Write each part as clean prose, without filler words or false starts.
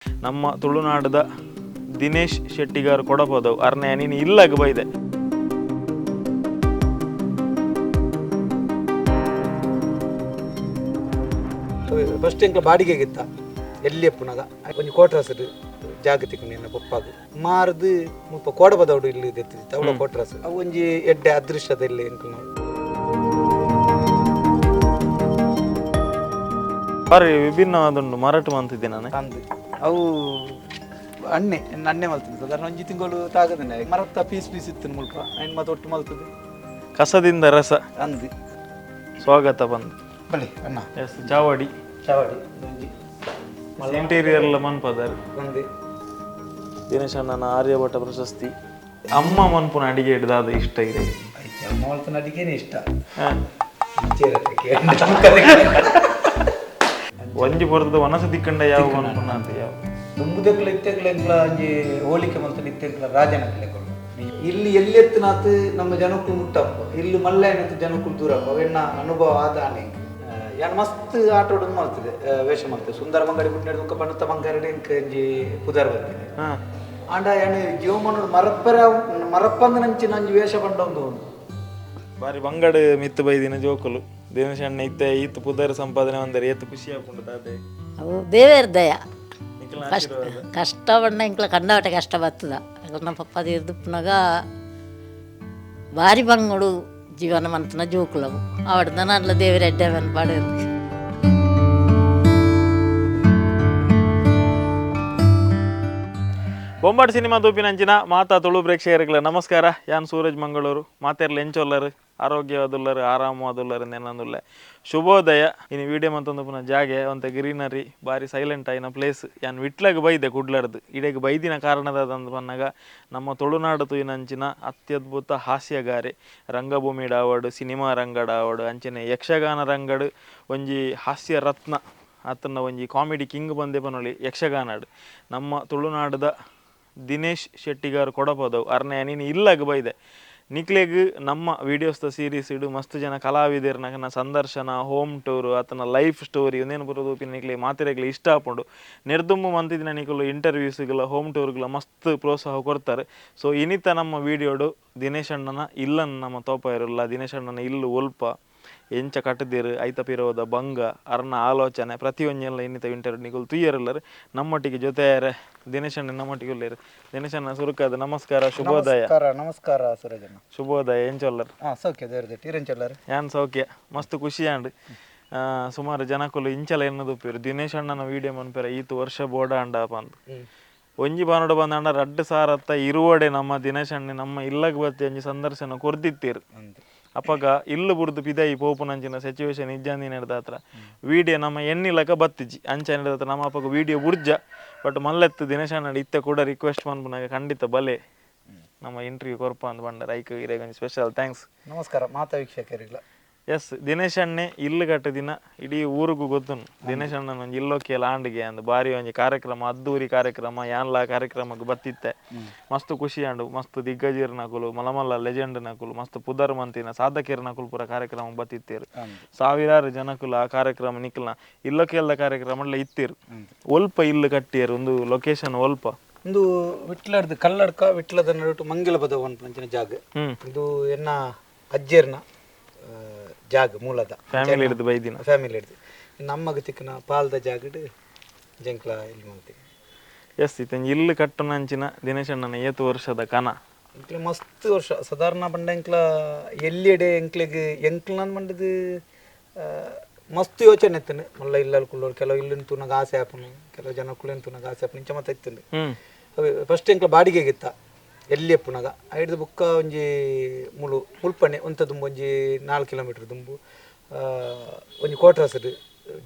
ನಮ್ಮ ತುಳುನಾಡದ ದಿನೇಶ್ ಶೆಟ್ಟಿಗಾರ್ ಕೊಡಪದವು ಅರ್ನೆ ನೀನು ಇಲ್ಲಗ ಬೈದೆ. ಫಸ್ಟ್ ಎಂಕ್ಲ ಬಾಡಿಗೆಗೆ ಇತ್ತ ಎಲ್ಲಿ ಎಪ್ಪುನಗ ಒಂಜಿ ಕೋಟ್ರಾಸ್ ಜಾಗತಿಕ ನಿನ್ನ ಪಪ್ಪಾಗ ಮಾರ್ದು ಮುಲ್ಪ ಕೋಡಬದವಡು ಇಲ್ಲಿ ದೆತ್ತಿತ್ತು ಅವಳ ಕೋಟ್ರಾಸ್ ಅವು ಒಂಜಿ ಎಡ್ಡೆ ಅದೃಷ್ಟದ ಇಲ್ಲಿ ಎಂಕ್ಲ ನಾವು. ಬಾರಿ ವಿಭಿನ್ನವಾದುಂಡು ಮಾರಾಟ ಮಂತಿದ್ದೆ ನಾನು. ಅಂದು ಅವು ಅಣ್ಣೆ ಅಣ್ಣೆ ಮಲ್ತದೆ ಸಾಧಾರಣ ಒಂಜಿ ತಿಂಗಳು ತಾಗದನೆ ಮರತ್ತ ಪೀಸ್ ಪೀಸ್ ಇತ್ತು ಮುಲ್ಪ ಅಣ್ಣ ಮತ್ತೆ ಒಟ್ಟು ಮಲ್ತದೆ. ಕಸದಿಂದ ರಸ. ಅಂದು. ಸ್ವಾಗತ ಬಂದು. ಬಲಿ ಅಣ್ಣ. ಎಸ್, ಚಾವಡಿ. ಚಾವಡಿ ಒಂಜಿ. ಇಂಟೀರಿಯರ್ ಎಲ್ಲ ಮನ್ಪದಾರೆ. ಒಂದು. ದಿನೇಶ್ ಅಣ್ಣನ ಆರ್ಯಭಟ ಪ್ರಶಸ್ತಿ. ಅಮ್ಮ ಮನ್ಪುನ ಅಡಿಗೆ ಹಿಡ್ದಾದ ಇಷ್ಟ ಇದೆ? ಅಮ್ಮ ಮಲ್ತನ ಅಡಿಗೆನೇ ಇಷ್ಟ. ಹಾ. ಇಚ್ಚೇರಕ್ಕೆ. ಒಂಜಿ ಪೊರ್ತದ ವನಸ ದಿಕ್ಕಂಡ ಯಾವ ಮನ್ಪುನ ಅಂತ ಯಾವ? ದುಂಬುದಕ್ಲ ಇತ್ತೆಕ್ಲ ಎಂಕ್ಲ ಒಂಜಿ ಹೋಲಿಕೆ ಮಲ್ತನ ಇತ್ತೆಕ್ಲ ರಾಜನಕ್ಲೆ ಕೊಡು. ಇಲ್ಲಿ ಎಲ್ಲೆತ್ತನಾತ್ ನಮ್ಮ ಜನಕ್ಕೂ ಮುಟ್ಟಪ್ಪ, ಇಲ್ಲಿ ಮಲ್ಲ ಏನತ್ತು ಜನಕ್ಕೂ ದೂರಪ್ಪ. ಅವೆಣ್ಣ ಅನುಭವ ಆದ ಆನೆ ಯಾನ್ ಮಸ್ತ್ ಆಟ ಆಡೋದು ಮಲ್ತದೆ, ವೇಷ ಮಲ್ತದೆ. ಸುಂದರ ಬಂಗಾಡಿ ಬಿಟ್ಟು ನಡೆದು ಪಣ್ಣುತ್ತ ಬಂಗಾರಡೆ ಇಂಕ ಒಂಜಿ ಪುದರ್ ಬರ್ತಿದೆ. ಹಾ. ಆಂಡ ಯಾನ್ ಜೀವಮಾನೋಡು ಮರಪ್ಪರ ಮರಪ್ಪಂದ ನಂಚಿನ ಒಂಜಿ ವೇಷ ಪಂಡ ಒಂದು ಒಂದು. ಬಾರಿ ಬಂಗಡ್ ಮಿತ್ತು ಬೈದಿನ ಜೋಕುಲು. ದಿನೇಶ್ ಅಣ್ಣ ಇತ್ತೆ ಈತ್ ಪುದರ್ ಸಂಪಾದನೆ ಬಂದರೆ ಏತ್ ಖುಷಿ ಆಪುಂಡು ತಾತೆ? ಅವು ದೇವೇರ್ ದಯ. ನಿಕ್ಲ್ನ ಕಷ್ಟ. ಆಶೀರ್ವಾದ. ಕಷ್ಟ ಬಣ್ಣ ಇಂಕ್ಲ ಕಂಡವಟೆ ಕಷ್ಟ ಬರ್ತದ. ನಮ್ಮ ಪಪ್ಪ ತೀರ್ದುಪ್ಪನಾಗ ಭಾರಿ ಬಂಗುಡು ಜೀವನ ಮಂತನ ಜೋಕುಲವು ಆವಡ್ದ ನಲ್ಲ ದೇವರ ಎಡ್ಡೆ ಪಾಡು. ಬೊಂಬಾಟ್ ಸಿನಿಮಾ ತೂಪಿನಂಚಿನ ಮಾತಾ ತುಳು ಪ್ರೇಕ್ಷಕರುಗಳ ನಮಸ್ಕಾರ. ಯಾನ್ ಸೂರಜ್ ಮಂಗಳೂರು. ಮಾತೆರ್ಲ ಎಂಚೊಲ್ಲರು? ಆರೋಗ್ಯವಾದುಲ್ಲರು, ಆರಾಮವಾದುಲ್ಲರು ನೆನಂದುಲ್ಲೆ. ಶುಭೋದಯ. ಇನಿ ವಿಡಿಯೋ ಮಂತೊಂದು ಪುನಃ ಜಾಗೆ ಒಂತೆ ಗ್ರೀನರಿ, ಬಾರಿ ಸೈಲೆಂಟ್ ಆಯಿನ ಪ್ಲೇಸ್. ಯಾನ್ ವಿಟ್ಲಗ್ ಬೈದೆ ಕುಡ್ಲರ್ದು. ಇಡೆಗ್ ಬೈದಿನ ಕಾರಣದಾದಂದು ಪನ್ನಗ ನಮ್ಮ ತುಳುನಾಡು ತೂಯಿನಂಚಿನ ಅತ್ಯದ್ಭುತ ಹಾಸ್ಯಗಾರೆ, ರಂಗಭೂಮಿ ಡಾವಡು, ಸಿನಿಮಾ ರಂಗಡ ಆವಡು, ಅಂಚನೆ ಯಕ್ಷಗಾನ ರಂಗಡು ಒಂಜಿ ಹಾಸ್ಯ ರತ್ನ ಆತನ, ಒಂಜಿ ಕಾಮಿಡಿ ಕಿಂಗ್ ಬಂದೆ ಪನೊಲಿ ಯಕ್ಷಗಾನಡ್. ನಮ್ಮ ತುಳುನಾಡದ ದಿನೇಶ್ ಶೆಟ್ಟಿಗಾರ್ ಕೊಡಪದವು ಅರ್ನೆ ನೀನು ಇಲ್ಲಗ ಬೈದೆ. ನಿಕ್ಲೆಗ್ ನಮ್ಮ ವೀಡಿಯೋಸ್ದ ಸೀರೀಸ್ ಇಡು ಮಸ್ತ್ ಜನ ಕಲಾವಿದರ್ನ ಸಂದರ್ಶನ, ಹೋಮ್ ಟೂರ್, ಆತನ ಲೈಫ್ ಸ್ಟೋರಿ ಒಂದೇನು ಬರೋದು ನಿಕ್ಲೆ ಮಾತೆರೆಗ್ಲ ಇಷ್ಟ ಆಪುಂಡು. ನೆರ್ದುಂಬು ಮಂತಿದಿನ ನಿಕುಲು ಇಂಟರ್ವ್ಯೂಸ್ಗಳ, ಹೋಮ್ ಟೂರ್ಗಳ ಮಸ್ತ್ ಪ್ರೋತ್ಸಾಹ ಕೊಡ್ತಾರೆ. ಸೊ ಇನಿತ ನಮ್ಮ ವೀಡಿಯೋಡು ದಿನೇಶ್ ಅಣ್ಣನ ಇಲ್ಲನ್ನು ನಮ್ಮ ತೋಪ ಇರಲ್ಲ. ದಿನೇಶ್ ಅಣ್ಣನ ಇಲ್ಲು ಒಲ್ಪ, ಎಂಚ ಕಟ್ಟದಿರು, ಐತ ಪಿರೋದ ಬಂಗ, ಅರ್ನ ಆಲೋಚನೆ ಪ್ರತಿಯೊಂಜೆಲ್ಲ ಇನ್ನಿತ ಇಂಟರ್ವ್ಯೂ ನಿಕುಲು ತುಯ್ಯರಲ್ಲರು. ನಮ್ಮೊಟ್ಟಿಗೆ ಜೊತೆಯಾರೆ ದಿನೇಶ್ ಅಣ್ಣ ನಮ್ಮೊಟ್ಟಿಗೆ ಉಲ್ಲೇರು. ದಿನೇಶ್ ಅಣ್ಣ, ಸುರುಕಾದ ನಮಸ್ಕಾರ, ಶುಭೋದಯ. ನಮಸ್ಕಾರ, ನಮಸ್ಕಾರ ಸುರಜಣ್ಣ. ಶುಭೋದಯ. ಎಂಚೊಲ್ಲರ್? ಹಾ, ಸೌಖ್ಯ ದೇವ್ರ ಇರೆಂಚೊಲ್ಲರು? ಯಾನ್ ಸೌಖ್ಯ. ಮಸ್ತ್ ಖುಷಿ ಆಂಡ್. ಸುಮಾರು ಜನಕುಲು ಇಂಚಲ ಎನ್ನದುಪ್ಪೇರು, ದಿನೇಶ್ ಅಣ್ಣನ ವೀಡಿಯೋ ಮನ್ಪೆರ ಈತ್ ವರ್ಷ ಬೋಡ ಅಂಡ ಪಂದ್. ಒಂಜಿ ಬಾನೋಡು ಬಂದಾಂಡ ರಡ್ಡು ಸಾರತ್ತ ಇರುವಡೆ ನಮ್ಮ ದಿನೇಶ್ ಅಣ್ಣೆ ನಮ್ಮ ಇಲ್ಲಗ್ ಬತ್ತಿ ಒಂಜಿ ಸಂದರ್ಶನ ಕೊರ್ದಿತ್ತೀರು. ಅಪಗ ಇಲ್ಲು ಬುಡ್ದು ಪಿದಯಿ ಪೋಪುನಂಚಿನ ಸಿಚುವೇಶನ್ ಇಜ್ಜಂದಿನ ಹತ್ರ ವಿಡಿಯೋ ನಮ್ಮ ಎಣ್ಣಿಲಕ ಬತ್ತಿಜಿ. ಅಂಚ ಹತ್ರ ನಮ್ಮ ಅಪಗ ವಿಡಿಯೋ ಬುರ್ಜ. ಬಟ್ ಮಲ್ಲೆತ್ತು ದಿನೇಶ್ ಅಣ್ಣ ಇತ್ತೆ ಕೂಡ ರಿಕ್ವೆಸ್ಟ್ ಮನ್ಪುನಾಗ ಖಂಡಿತ ಬಲೆ, ನಮ್ಮ ಇಂಟರ್ವ್ಯೂ ಕೊರ್ಪ ಅಂದ್ ಬಂಡರ್. ಐಕ್ ಇರೆಗ್ ಒಂಜಿ ಸ್ಪೆಷಲ್ thanks. ನಮಸ್ಕಾರ ಮಾತಾ ವೀಕ್ಷಕರಿಲ್ಲ. ಎಸ್, ದಿನೇಶ್ ಅಣ್ಣೆ ಇಲ್ಲು ಕಟ್ಟ ದಿನ ಇಡೀ ಊರಿಗೂ ಗೊತ್ತುನು. ದಿನೇಶ್ ಅಣ್ಣನ ಒಂಜಿ ಇಲ್ಲೊಕ್ಕೆಲ್ಲ ಆಂಡಿಗೆ ಅಂದ್ ಬಾರಿ ಒಂಜಿ ಕಾರ್ಯಕ್ರಮ, ಅದ್ದೂರಿ ಕಾರ್ಯಕ್ರಮ. ಯಾನ್ಲ ಕಾರ್ಯಕ್ರಮಕ್ಕೆ ಬತ್ತಿತ್ತೆ. ಮಸ್ತ್ ಖುಷಿ ಆಂಡು. ಮಸ್ತ್ ದಿಗ್ಗಜರ್ ನಕುಲು, ಮಲ್ಲ ಮಲ್ಲ ಲೆಜೆಂಡ್ ನಕುಲು, ಮಸ್ತ್ ಪುದರ್ ಮಂತಿನ ಸಾಧಕಿಯರ್ ನಕುಲು ಪೂರ ಕಾರ್ಯಕ್ರಮ ಬತ್ತಿತ್ತೇರು. ಸಾವಿರಾರು ಜನಕುಲು ಆ ಕಾರ್ಯಕ್ರಮ ನಿಕ್ಲ್ನ ಇಲ್ಲೊಕ್ಕೆಲ್ಲ ಕಾರ್ಯಕ್ರಮ ಎಲ್ಲ ಇತ್ತೀರು. ಒಲ್ಪ ಇಲ್ಲು ಕಟ್ಟಿಯರು? ಒಂದು ಲೊಕೇಶನ್ ಒಲ್ಪ? ಒಂದು ವಿಟ್ಲಡ್ದು ಕಲ್ಲಡ್ಕ ವಿಟ್ಲದ ನಡುಟು ಮಂಗಿಲ ಬದವ ಅಂಚಿನ ಜಾಗ. ಇದು ಎನ್ನ ಅಜ್ಜೆರ್ನ ಜಾಗ ಮೂಲದ. ಫ್ಯಾಮಿಲಿ ಹಿಡಿದು ಬೈದಿನ? ಫ್ಯಾಮಿಲಿ ಹಿಡ್ದು ನಮ್ಮಗ ತಿಕ್ಕನ ಪಾಲ್ದ ಜಾಗಡ್ ಜಂಕ್ಲ ಇಲ್ಲಿ ಮಾಡ್ತೀವಿ. ಎಸ್, ಇತ್ತೆ ಇಲ್ಲು ಕಟ್ಟುನಂಚಿನ ದಿನೇಶ್ ಅಣ್ಣನ ಏತು ವರ್ಷದ ಕನ? ಎಂಕ್ಲೆ ಮಸ್ತ್ ವರ್ಷ. ಸಾಧಾರಣ ಪಂಡ ಎಂಕ್ಲ ಎಲ್ಲಿಯಡೆ ಎಂಕ್ಲೆಗ್ ಎಂಕ್ಲ ಮಂಡದು ಮಸ್ತ್ ಯೋಚನೆ ಇತ್ತನು. ಮಲ್ಲ ಇಲ್ಲ ಕುಳ್ಳೋರು ಕೆಲವು ಇಲ್ಲಿನ ತೂನಾಗ ಆಸೆ ಆಪುನು, ಕೆಲವು ಜನ ಕುಳ್ಳೇನು ತೂನಾಗ ಆಸೆ ಆಪುನು, ಇಂಚ ಮತ್ತೆ ಇತ್ತನು. ಫಸ್ಟ್ ಎಂಕ್ಲ ಬಾಡಿಗೆಗೆ ಇತ್ತ ಎಲ್ಲಿ ಎಪ್ಪುನಾಗ. ಐಡ್ದು ಬುಕ್ಕ ಒಂಜಿ ಮುಳು ಮುಲ್ಪಣೆ ಒಂತ ದುಂಬು ಒಂಜಿ 4 ಕಿಲೋಮೀಟರ್ ದುಂಬು ಒಂಜಿ ಕೋಟ್ರಾಸಡ್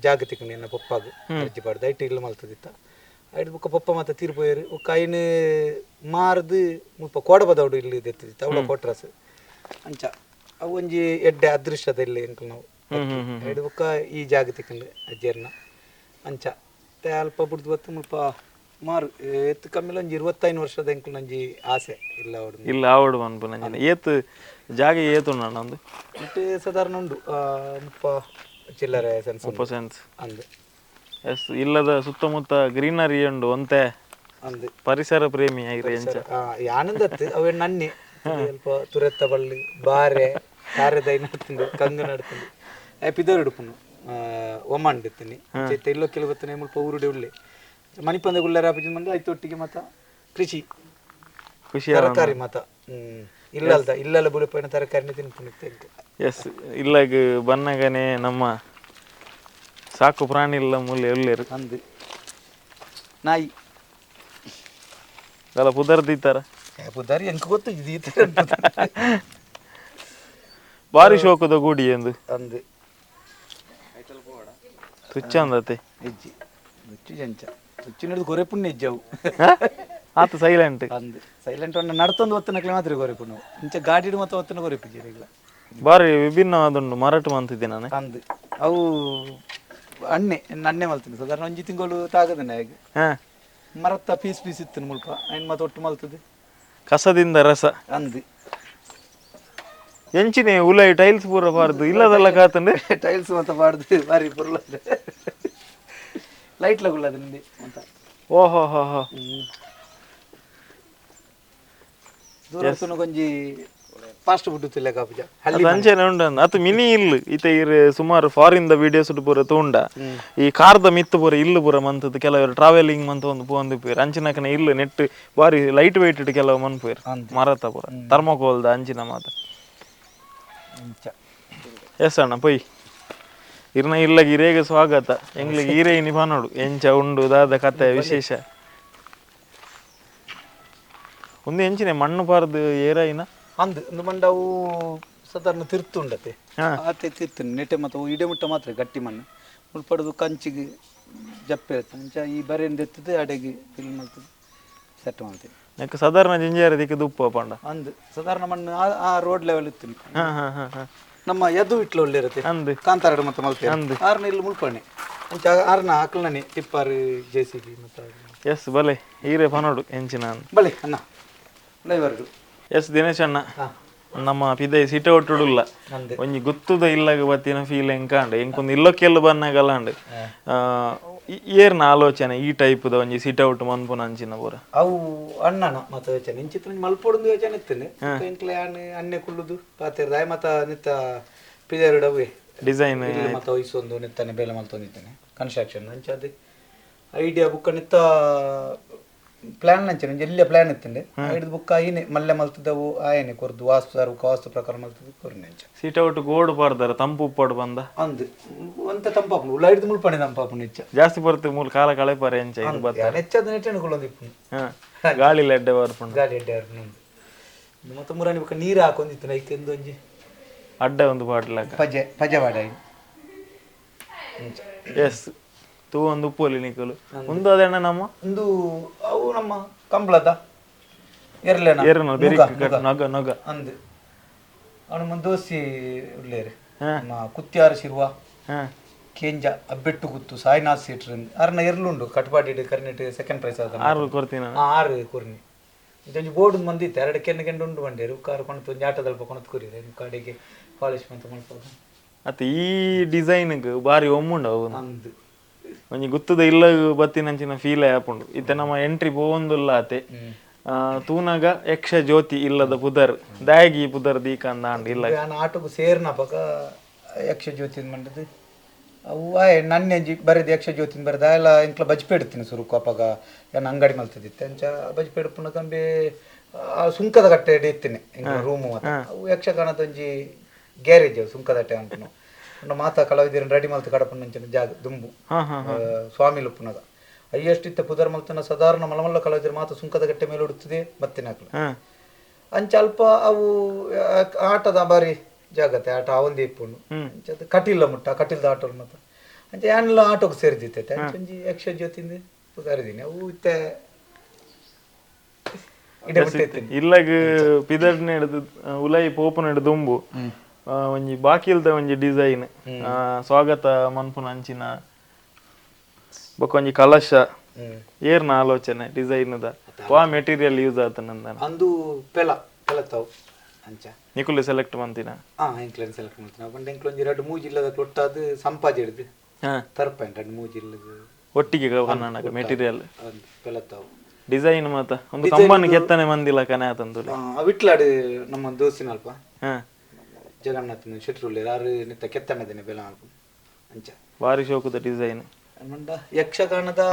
ಜಾಗ ತಿಕ್ಕಂಡು ಎನ್ನ ಪಪ್ಪಾಗ ಅರ್ಜಿ ಪಾಡ್ದು ಐಟ್ ಇಲ್ಲು ಮಲ್ತದಿತ್ತ. ಐಡ್ದು ಬುಕ್ಕ ಪಪ್ಪ ಮತ್ತೆ ತೀರ್ಪೋಯರು. ಬೊಕ್ಕ ಐನ್ ಮಾರ್ದು ಮುಲ್ಪ ಕೋಡಬದವಡು ಇಲ್ಲಿ ದೆತ್ತಿದಿತ್ತ ಅವಳ ಕೋಟ್ರಾಸ್. ಅಂಚ ಅವು ಒಂಜಿ ಎಡ್ಡೆ ಅದೃಷ್ಟದ ಇಲ್ಲಿ ಎಂಕ್ಲ ನಾವು. ಐಡ್ದು ಬುಕ್ಕ ಈ ಜಾಗ ತಿಕ್ಕಂಡು ಅಜ್ಜೆರ್ನ. ಅಂಚ ಮತ್ತೆ ಅಲ್ಪ ಬುಡ್ದು ಬತ್ತು ಮುಲ್ಪ ಮಾರು ಎತ್ತು ಕಮ್ಮಿಲ ಒಂಜಿ 25 ವರ್ಷದ ಎಂಕ್ಲ ಒಂಜಿ ಆಸೆ ಇಲ್ಲ ಅವಡು. ಇಲ್ಲ ಆವಡು ಪನ್ಪುನಂಚಿನ. ಏತ್ ಜಾಗ ಏತು ಒಂದು? ಮತ್ತೆ ಸಾಧಾರಣ ಉಂಡು 30 ಚಿಲ್ಲರೆ ಸೆನ್ಸ್. 30 ಸೆನ್ಸ್. ಅಂದು. S ಇಲ್ಲದ ಸುತ್ತಮುತ್ತ ಗ್ರೀನರಿ ಉಂಡು ಒಂತೆ. ಅಂದು ಪರಿಸರ ಪ್ರೇಮಿ ಐರೆ ಎಂಚ? ಆನಂದತ್ತು ಅವೆ ನನ್ನೆ ಸ್ವಲ್ಪ ತುರೆತ್ತ ಬಳ್ಳಿ ಬಾರೆ ತಾರೆದೈ ನಡ್ತುಂಡು ಕಂಗು ನಡ್ತುಂಡು ಪಿದರ್ ಉಡುಪುನು ಒಮ್ಮಂಡ್ ಇತ್ತೀನಿ ಚೈತ ಇಲ್ಲೋ ಕೆಲವು ಬತ್ತನೆ ಮುಲ್ಪ ಊರುಡೆ ಉಳ್ಳೆ ಮಣಿಪಂದ ಗುಳ್ಳರ ಆಪುಜಿ ಮಂದ ಐತ ಒಟ್ಟಿಗೆ ಮತ ಕೃಷಿ ಖುಷಿ ತರಕಾರಿ ಮತ ಇಲ್ಲಲ್ದ ಇಲ್ಲಲ್ಲ ಬುಲೆಪೋಯಿನ ತರಕಾರಿನ ತಿನ್ಪುನು ಇತ್ತೆ. ಎಸ್ ಇಲ್ಲಗ್ ಬನ್ನಗನೆ ನಮ್ಮ ಸಾಕು ಪ್ರಾಣಿ ಇಲ್ಲ ಮೂಲೆ ಎಲ್ಲೇರು. ಅಂದು ನಾಯಿ ಅಲ್ಲ ಪುದರ್ ದೀತಾರ? ಪುದರ್ ಎಂಕ್ ಗೊತ್ತು ಇದು ಈ ತರ ಪುದರ್. ಬಾರಿ ಶೋಕದ ಗೂಡಿ ಎಂದು. ಅಂದು ತುಚ್ಚ ಅಂದತೆ. ಹೆಜ್ಜಿ ತುಚ್ಚು ಜಂಚ ತುಚ್ಚು ನಡೆದು ಗೊರೆಪುಣ್ಣ ಹೆಜ್ಜವು. ಆತ ಸೈಲೆಂಟ್. ಅಂದು ಸೈಲೆಂಟ್ ಒನ್ನ ನಡ್ತೊಂದು ಒತ್ತನಕ್ಲೆ ಮಾತ್ರ ಗೊರೆಪುಣ್ಣು ಇಂಚ ಗಾಡಿಡ್ ಮತ್ತೆ ಒತ್ತನ ಗೊರೆಪುಜಿ ಇಲ್ಲ. ಬಾರಿ ವಿಭಿನ್ನವಾದುಂಡು ಮರಟು ಮಂತಿದ್ದೆ ನಾನು. ಅಂದು ಅವು ಅಣ್ಣೆ ಅಣ್ಣೆ ಮಲ್ತೀನಿ ಸಾಧಾರಣ ಒಂಜಿ ತಿಂಗಳು ತಾಗದನೆ ಹಾಗೆ. ಮರತ್ತ ಪೀಸ್ ಪೀಸ್ ಇತ್ತು ಮುಲ್ಪ ಐನ್ ಮತ್ತೆ ಒಟ್ಟು ಮಲ್ತದೆ. ಕಸದಿಂದ ರಸ. ಅಂದು ಎಂಚಿನೆ ಉಲೈ ಟೈಲ್ಸ್ ಪೂರ ಬಾರ್ದು ಇಲ್ಲದೆಲ್ಲ ಕಾತಂಡೆ. ಟೈಲ್ಸ್ ಮತ್ತೆ ಬಾರ್ದು ಬಾರಿ ಪುರ್ಲ ಲೈಟ್ ಲಗುಲ್ಲ ನಿಂದೆ ಅಂತ. ಓಹೋ ಹೋ ಹೋ. ದೂರ ಕೊಂಜಿ ಫಾಸ್ಟ್ ಫುಡ್ ತಿಲ್ಲ ಕಾಪುಜ ಹಳ್ಳಿ. ಅಂಚೆನೆ ಉಂಡು ಅತ್ ಮಿನಿ ಇಲ್ಲು ಇತ್ತೆ ಇರ್ ಸುಮಾರು foreign the videos ಪೂರ ತೂಂಡ ಈ ಕಾರ್ದ ಮಿತ್ತು ಪೂರ ಇಲ್ಲು ಪೂರ ಮಂತದ್ದು ಕೆಲವರು ಟ್ರಾವೆಲಿಂಗ್ ಮಂತ ಒಂದು ಪೋಂದು ಪೋಯರ್ ಅಂಚಿನಕನ ಇಲ್ಲು ನೆಟ್ ಬಾರಿ ಲೈಟ್ ವೆಯ್ಟ್ ಕೆಲವು ಮನ್ಪುವೆರ್ ಮರತ ಪೂರ ಥರ್ಮೋಕೋಲ್ದ ಅಂಚಿನ ಮಾತ. ಅಂಚ. ಎಸ್ ಅಣ್ಣ ಪೊಯ್ ಇರ್ನ ಇಲ್ಲಗ ಇರೇಗ ಸ್ವಾಗತ ಎಂಗ್ಲಿಗೆ ಈರೇ ಇನಿ ಪನೋಡು ಎಂಚ ಉಂಡು ದಾದ ಕತೆ ವಿಶೇಷ ಒಂದು ಎಂಚಿನೆ ಮಣ್ಣು ಪಾರ್ದು ಏರಾಯಿನ. ಅಂದು ಒಂದು ಮಂಡವು ಸಾಧಾರಣ ತಿರ್ತು ಉಂಡತೆ. ಆತೆ ತಿರ್ತು ನೆಟೆ ಮತ್ತು ಇಡೆ ಮುಟ್ಟ ಮಾತ್ರ ಗಟ್ಟಿ ಮಣ್ಣು ಮುಲ್ಪಡದು ಕಂಚಿಗೆ ಜಪ್ಪೆ ಇರ್ತದೆ ಅಂಚ ಈ ಬರೆಯಿಂದ ಎತ್ತದ ಅಡೆಗೆ ಫಿಲ್ ಮಲ್ತದೆ ಸೆಟ್ ಮಾಡ್ತೇವೆ. ಯಾಕೆ ಸಾಧಾರಣ ಜಿಂಜಾರ ದಿಕ್ಕ ದುಪ್ಪ ಪಂಡ. ಅಂದು ಸಾಧಾರಣ ಮಣ್ಣು ಆ ರೋಡ್ ಲೆವೆಲ್ ಇತ್ತು. ಹಾ ಹಾ ಹಾ ಹಾ. ನಮ್ಮ ಎದ್ದು ಇಟ್ಲು ಒಳ್ಳೆ ಇರುತ್ತೆ. ಅಂದು ಕಾಂತಾರಡು ಮತ್ತೆ ಮಲ್ತೆ ಅಂದು. ಆರ್ನ ಇಲ್ಲಿ ಮುಲ್ಪಣೆ ಅಂಚ ಆರ್ನ ಆಕಲ್ನೇ ಟಿಪ್ಪಾರು J C B ಮತ್ತೆ. ಎಸ್ ಬಲೆ ಈರೆ ಪನೋಡು ಎಂಚಿನ. ಬಲೆ ಅಣ್ಣ ಲೈವರ್ದು. ಎಸ್ ದಿನೇಶ್ ಅಣ್ಣ ನಮ್ಮ ಪಿದೈ ಸಿಟ ಒಟ್ಟುಡುಲ್ಲ ಅಂದು. ಒಂಜಿ ಗುತ್ತುದ ಇಲ್ಲಗ ಬತ್ತಿನ ಫೀಲ್ ಎಂಕಾಂಡ್ ಎಂಕೊಂದು ಇಲ್ಲೊಕ್ಕೆಲ್ಲ ಬನ್ನಗಲಾಂಡ್ ಏರ್ನ ಆಲೋಚನೆ ಈ ಟೈಪ್ದ ಒಂಜಿ ಸಿಟ್ ಔಟ್ ಮನ್ಪುನ ಅಂಚಿನ ಪೂರ. ಅವು ಅಣ್ಣನ ಮತ ಯೋಚನೆ ಇಂಚಿತ್ರ ಒಂಜಿ ಮಲ್ಪೊಡೊಂದು ಯೋಚನೆ ಇತ್ತೇನೆ ಎಂಕ್ಲೆ ಅಣ್ಣ ಅಣ್ಣೆ ಕುಳ್ಳುದು ಪಾತೆರ್ದ ಆಯ್ ಮತ ನಿತ್ತ ಪಿದರುಡವೇ ಡಿಸೈನ್ ಇಲ್ಲಿ ಮತ ವಹಿಸೊಂದು ನಿತ್ತನೆ ಬೇಲೆ ಮಲ್ತೊಂದಿತ್ತೇನೆ ಕನ್ಸ್ಟ್ರಕ್ಷನ್ ಅಂಚ ಅದು ಐಡಿಯಾ ಬುಕ್ಕ ನಿತ್ತ ಪ್ಲಾನ್ ಅಂಚನೆ ಒಂಜಿ ಎಲ್ಲಿಯ ಪ್ಲಾನ್ ಇತ್ತಂಡೆ ಐಡ್ದು ಬುಕ್ಕ ಐನೆ ಮಲ್ಲೆ ಮಲ್ತದವು ಆಯನೆ ಕೊರ್ದು ವಾಸ್ತು ಸಾರು ಬುಕ್ಕ ವಾಸ್ತು ಪ್ರಕಾರ ಮಲ್ತದ್ದು ಕೊರ್ನೆ ಅಂಚ. ಸಿಟ್ ಔಟ್ ಗೋಡು ಪಾಡ್ದಾರ ತಂಪು ಉಪ್ಪಾಡು ಬಂದ. ಅಂದು ಒಂತ ತಂಪಾಪುಂಡು ಉಲ್ಲ ಐಡ್ದು ಮುಲ್ಪಣೆ ತಂಪಾಪುಂಡು ಹೆಚ್ಚ. ಜಾಸ್ತಿ ಬರುತ್ತೆ ಮೂಲ ಕಾಲ ಕಳೆಪಾರೆ ಎಂಚ ಇದು ಬತ್ತ. ಹೆಚ್ಚದ ನೆಟ್ಟೆನ ಕುಳ್ಳೊಂದಿಪ್ಪುಂಡು. ಗಾಳಿ ಎಡ್ಡೆ ಬರ್ಪುಂಡು. ಗಾಳಿ ಎಡ್ಡೆ ಬರ್ಪುಂಡು ಮತ್ತೆ ಮುರಾನಿ ಬೊಕ್ಕ ನೀರು ಹಾಕೊಂದಿತ್ತು ಐಕೆಂದು ಒಂಜಿ ಅಡ್ಡ ಒಂದು ಬಾಟ್ಲಕ ಪಜೆ ಪಜೆ ವಾಡ. ಎಸ್ ತೂ ಒಂದು ಉಪ್ಪುಲಿ ನಿಕಲು ಒಂದು ಅದೇಣ ನಮ್ಮ ಒಂದು ಅವು ನಮ್ಮ ಕಂಬ್ಳದ ಎರ್ಲೆನ ಏರ್ನ ಬೆರಿ ನಗ ನಗ ಅಂದು ಅವನು ಮುಂದೆ ದೋಸಿ ಉಳ್ಳೇರು ನಮ್ಮ ಕುತ್ಯಾರ ಶಿರುವ ಕೇಂಜ ಅಬ್ಬೆಟ್ಟು ಗುತ್ತು ಸಾಯಿನಾಥ್ ಸೀಟ್ರ್ ಅರ್ನ ಎರ್ಲುಂಡು ಕಟ್ಪಾಡಿ ಕರ್ನಿಟ್ ಸೆಕೆಂಡ್ ಪ್ರೈಸ್ ಆದ ಆರು ಕೊರ್ತೀನಿ. ಆರು ಕೊರ್ನಿ ಒಂಜಿ ಬೋರ್ಡ್ ಮಂದಿತ್ತು ಎರಡು ಕೆನ್ನು ಕೆಂಡು ಉಂಡು ಬಂಡೇರು ಕಾರು ಕೊಣತು ಒಂಜಿ ಆಟದಲ್ಪ ಕೊಣತು ಕೊರಿರೆ ಕಾಡಿಗೆ ಪಾಲಿಶ್ ಮಂತ ಮಲ್ಪದು. ಅತ್ತ ಈ ಡಿಸೈನ್ಗ್ ಬಾರಿ ಒಮ್ಮುಂಡು ಅವು. ಅಂದು ಒಂಜಿ ಗುತ್ತದ ಇಲ್ಲ ಬತ್ತಿನಂಚಿನ ಫೀಲ್ ಆಪುಂಡು ಇತ್ತೆ ನಮ್ಮ ಎಂಟ್ರಿ ಪೋವೊಂದುಲ್ಲ ಅತೆ ತೂನಗ ಯಕ್ಷ ಜ್ಯೋತಿ ಇಲ್ಲದ ಪುದರ್ ದಾಗಿ ಪುದರ್ ದೀಕಂದ ಅಂಡ್ ಇಲ್ಲ. ನಾನು ಆಟೋಗು ಸೇರ್ನ ಪಕ ಯಕ್ಷ ಜ್ಯೋತಿ ಮಂಡದು ಅವು ನನ್ನೆಂಜಿ ಬರೆದು ಯಕ್ಷ ಜ್ಯೋತಿನ ಬರೆದ ಎಲ್ಲ ಎಂಕ್ಲ ಬಜ್ಪೆ ಇಡ್ತೀನಿ ಸುರುಕು ಅಪಗ ನಾನು ಅಂಗಡಿ ಮಲ್ತದಿತ್ತೆ ಅಂಚ ಬಜ್ಪೆ ಇಡ್ಪುನ ಕಂಬೆ ಸುಂಕದ ಕಟ್ಟೆ ಇಡ್ತೀನಿ ಎಂಕ್ಲ ರೂಮು ಮಾತ ಅವು ಯಕ್ಷಗಾನದ ಒಂಜಿ ಗ್ಯಾರೇಜ್ ಅವು ಸುಂಕದ ಕಟ್ಟೆ ಅಂಪುನು ಮಾತಾ ಕಲಾವಿದರನ್ನು ರೆಡಿ ಮಲ್ತು ಕಡಪುನ ಅಂಚಿನ ಜಾಗ ದುಂಬು ಸ್ವಾಮಿ ಲುಪ್ಪುನಗ ಅಯ್ಯಷ್ಟು ಇತ್ತ ಪುದರ್ ಮಲ್ತನ ಸಾಧಾರಣ ಮಲಮಲ್ಲ ಕಲಾವಿದರು ಮಾತ ಸುಂಕದ ಕಟ್ಟೆ ಮೇಲೆ ಉಡುತ್ತದೆ ಮತ್ತಿನ ಅಂಚ ಅಲ್ಪ ಅವು ಆಟದ ಬಾರಿ ಜಾಗತೆ ಆಟ ಆವಂದಿ ಇಪ್ಪುಂಡು ಅಂಚ ಅದು ಕಟೀಲ ಮುಟ್ಟ ಕಟೀಲ್ದ ಆಟೋಲ್ ಮತ್ತೆ ಅಂಚ ಯಾನೆಲ್ಲ ಆಟೋಗೆ ಸೇರಿದಿತ್ತೆ ಅಂಚ ಒಂಜಿ ಯಕ್ಷ ಜ್ಯೋತಿಂದ ಪುದಾರಿದ್ದೀನಿ ಅವು ಇತ್ತೆ ಇಡೆ ಮುಟ್ಟೈತೀನಿ. ಇಲ್ಲಗ್ ಪಿದರ್ನ ಹಿಡ್ದು ಉಲೈ ಪೋಪುನ ಹಿಡ್ದು ದುಂಬು ಒಂಜಿ ಬಾಕಿಲ್ದ ಒಂಜಿ ಡಿಸೈನ್ ಸ್ವಾಗತ ಮನ್ಪುನ ಅಂಚಿನ ಬೊಕ್ಕ ಒಂಜಿ ಕಲಶ ಏರ್ನ ಆಲೋಚನೆ ಡಿಸೈನ್ ದ ವಾ ಮೆಟೀರಿಯಲ್ ಯೂಸ್ ಆತನಂದ. ಅಂದು ಪೆಲ ಪೆಲತಾವು ಅಂಚ ನಿಕುಲು ಸೆಲೆಕ್ಟ್ ಮಂತಿನ? ಎಂಕ್ಲೆನ್ ಸೆಲೆಕ್ಟ್ ಮಂತಿನ ಪಂಡ ಎಂಕ್ಲ ಒಂಜಿ ರಡ್ಡ್ ಮೂಜಿ ಇಲ್ಲದ ಕೊಟ್ಟಾದ್ ಸಂಪಾಜಿ ಹಿಡ್ದು ತರ್ಪೆನ್ ರಡ್ಡ್ ಮೂಜಿ ಇಲ್ಲದ ಒಟ್ಟಿಗೆ ಕನ್ನಡ ಮೆಟೀರಿಯಲ್ ಪೆಲತ್ತಾವು ಡಿಸೈನ್ ಮಾತ ಒಂದು ಕಂಬನ್ ಕೆತ್ತನೆ ಮಂದಿಲ್ಲ ಕನೆ ಆತಂದು. ವಿಟ್ಲಾಡು ನಮ್ಮ ದೋಸ್ತಿನಲ್ಪ ಹಾ ಜಗನ್ನಾಥ ಶೆಟ್ರುಳ್ಳಿ ಆರು ನಿತ್ತ ಕೆತ್ತಣ್ಣದಿನ ಬೆಲ ಅಂಚ ಬಾರಿ ಶೋಕದ ಡಿಸೈನ್. ಮಂಡ ಯಕ್ಷಗಾನದ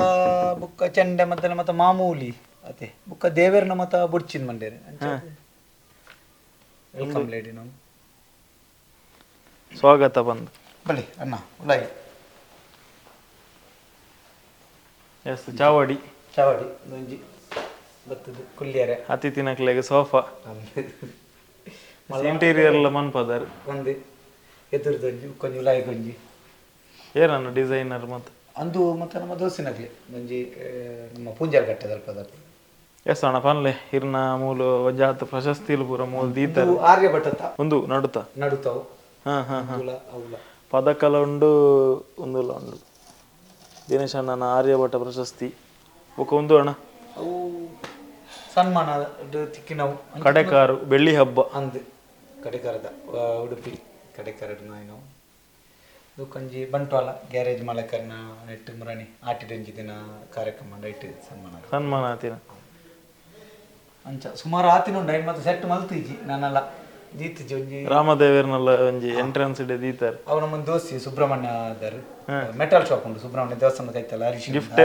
ಬುಕ್ಕ ಚೆಂಡೆ ಮತ್ತೆ ಮತ್ತ ಮಾಮೂಲಿ ಅತೆ ಬುಕ್ಕ ದೇವೇರ್ನ ಮತ ಬುಡ್ಚಿನ ಮಂಡೇರು ಅಂಚ. Welcome lady ನಾವು ಸ್ವಾಗತ ಬಂದು ಬಲಿ ಅಣ್ಣ ಉಲಾಯಿ. ಎಸ್ ಚಾವಡಿ. ಚಾವಡಿ ಒಂಜಿ ಬತ್ತದು ಕುಲ್ಲಿಯರೆ. ಅತಿಥಿ ನಕ್ಲೆಗ್ ಸೋಫಾ ಇಂಟೀರಿಯರ್ ಎಲ್ಲ ಮನ್ಪದಾರ್ ಒಂದು ಎದುರುದೊಂಜಿ ಕೊಂಜಿ ಉಲಾಯಿ ಕೊಂಜಿ. ಏನನ್ನ ಡಿಸೈನರ್ ಮತ್ತೆ ಅಂದು ಮತ್ತೆ ನಮ್ಮ ದೋಸ್ತಿನಗ್ಲಿ ಒಂಜಿ ನಮ್ಮ ಪೂಂಜಾರ್ ಕಟ್ಟೆದಲ್ಪ. ಎಸ್ ಅಣ್ಣ ಪನ್ಲೆ ಇರ್ನ ಮೂಲು ಒಂಜಾತ ಪ್ರಶಸ್ತಿಲು ಪೂರ ಮೂಲು ದೀತಾರೆ. ಆರ್ಯಭಟತ ಒಂದು ನಡುತ ನಡುತಾವು. ಹಾ ಹಾ ಹಾ ಅವಲ ಪದಕಲ ಉಂಡು ಒಂದುಲ ಉಂಡು ದಿನೇಶ್ ಅಣ್ಣನ ಆರ್ಯಭಟ ಪ್ರಶಸ್ತಿ ಬೊಕ ಒಂದು ಅಣ್ಣ ಅವು ಸನ್ಮಾನ ತಿಕ್ಕಿನವು. ಕಡೆಕಾರು ಬೆಳ್ಳಿ ಹಬ್ಬ ಅಂದು ಕಡೆಕಾರದ ಉಡುಪಿ ಕಡೆಕಾರಡ್ ನಾಯಿನವು. ಕಂಜಿ ಬಂಟ್ವಾಳ ಗ್ಯಾರೇಜ್ ಮಾಲಕರ್ನ ನೆಟ್ಟು ಮುರಣಿ ಆಟಿಡೊಂಜಿ ದಿನ ಕಾರ್ಯಕ್ರಮ ಲೈಟ್ ಸನ್ಮಾನ ಸನ್ಮಾನ ಆತಿನ ಅಂಚ ಸುಮಾರು ಆತಿನ ಉಂಡು ಐನ್ ಮತ್ತೆ ಸೆಟ್ ಮಲ್ತಿಜ್ಜಿ ನಾನಲ್ಲ ದೀತಿಜ್ಜಿ ಒಂಜಿ ರಾಮದೇವರ್ನೆಲ್ಲ ಒಂಜಿ ಎಂಟ್ರೆನ್ಸ್ ಇಡೆ ದೀತಾರೆ. ಅವು ನಮ್ಮ ದೋಸ್ತಿ ಸುಬ್ರಹ್ಮಣ್ಯ ದಾರು ಮೆಟಲ್ ಶಾಪ್ ಉಂಟು ಸುಬ್ರಹ್ಮಣ್ಯ ದೇವಸ್ಥಾನದ ಕೈತಲ್ಲ ಹರೀಶ್ ಗಿಫ್ಟ್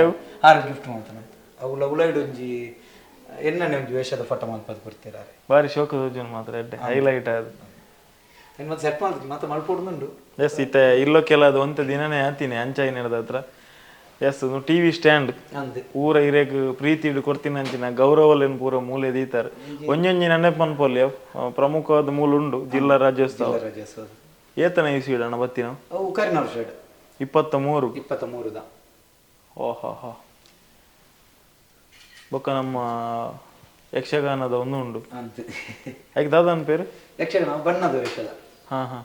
ಆರು ಗಿಫ್ಟ್ ಮಾಡ್ತಾನೆ. ಅವುಲ ಉಲೈಡ್ ಒಂಜಿ ಎಣ್ಣೆ ಒಂಜಿ ವೇಷದ ಫೋಟೋ ಮಲ್ಪದ್ ಕೊಡ್ತೀರಾರೆ. ಬಾರಿ ಶೋಕ ಸೂಚನೆ ಮಾತ್ರ ಎಡ್ಡೆ ಹೈಲೈಟ್ ಅದು. ಐನ್ ಮತ್ತೆ ಸೆಟ್ ಮಾಡ್ತೀನಿ ಮತ್ತೆ ಮಲ್ಪೊಡುಂಡು. ಎಸ್ ಇತ್ತೆ ಇಲ್ಲೊಕ್ಕೆಲ್ಲ ಅದು ಒಂತೆ ದಿನನೇ ಆತೀನಿ ಅಂಚಾಯಿ ನಡೆದ ಹತ್ರ. ಎಸ್ ಟಿವಿ ಸ್ಟ್ಯಾಂಡ್ ಅಂದು ಪೂರ ಇರೇಗ್ ಪ್ರೀತಿ ಕೊಡ್ತೀನಿ ಅಂಚಿನ ಗೌರವಲೇನು ಪೂರ ಮೂಲೆ ದೀತಾರೆ. ಒಂಜೊಂಜಿ ನೆನಪು ಮನ್ಪೊಲಿ ಪ್ರಮುಖವಾದ ಮೂಲ ಉಂಡು ಜಿಲ್ಲಾ ರಾಜ್ಯೋತ್ಸವ. ರಾಜ್ಯೋತ್ಸವ ಏತನ ಇಸ್ವಿಡ್ ಅಣ್ಣ ಬತ್ತಿನ ಅವು ಕರಿನ ವರ್ಷ 23 23 ಓಹೋ ಹೋ. ಬೊಕ್ಕ ನಮ್ಮ ಯಕ್ಷಗಾನದ ಒಂದು ಉಂಡು ಅಂತು ಐಕ್ ದಾದನ್ ಪೇರು ಯಕ್ಷಗಾನ ಬಣ್ಣದ ವೇಷದ. ಹಾ ಹಾ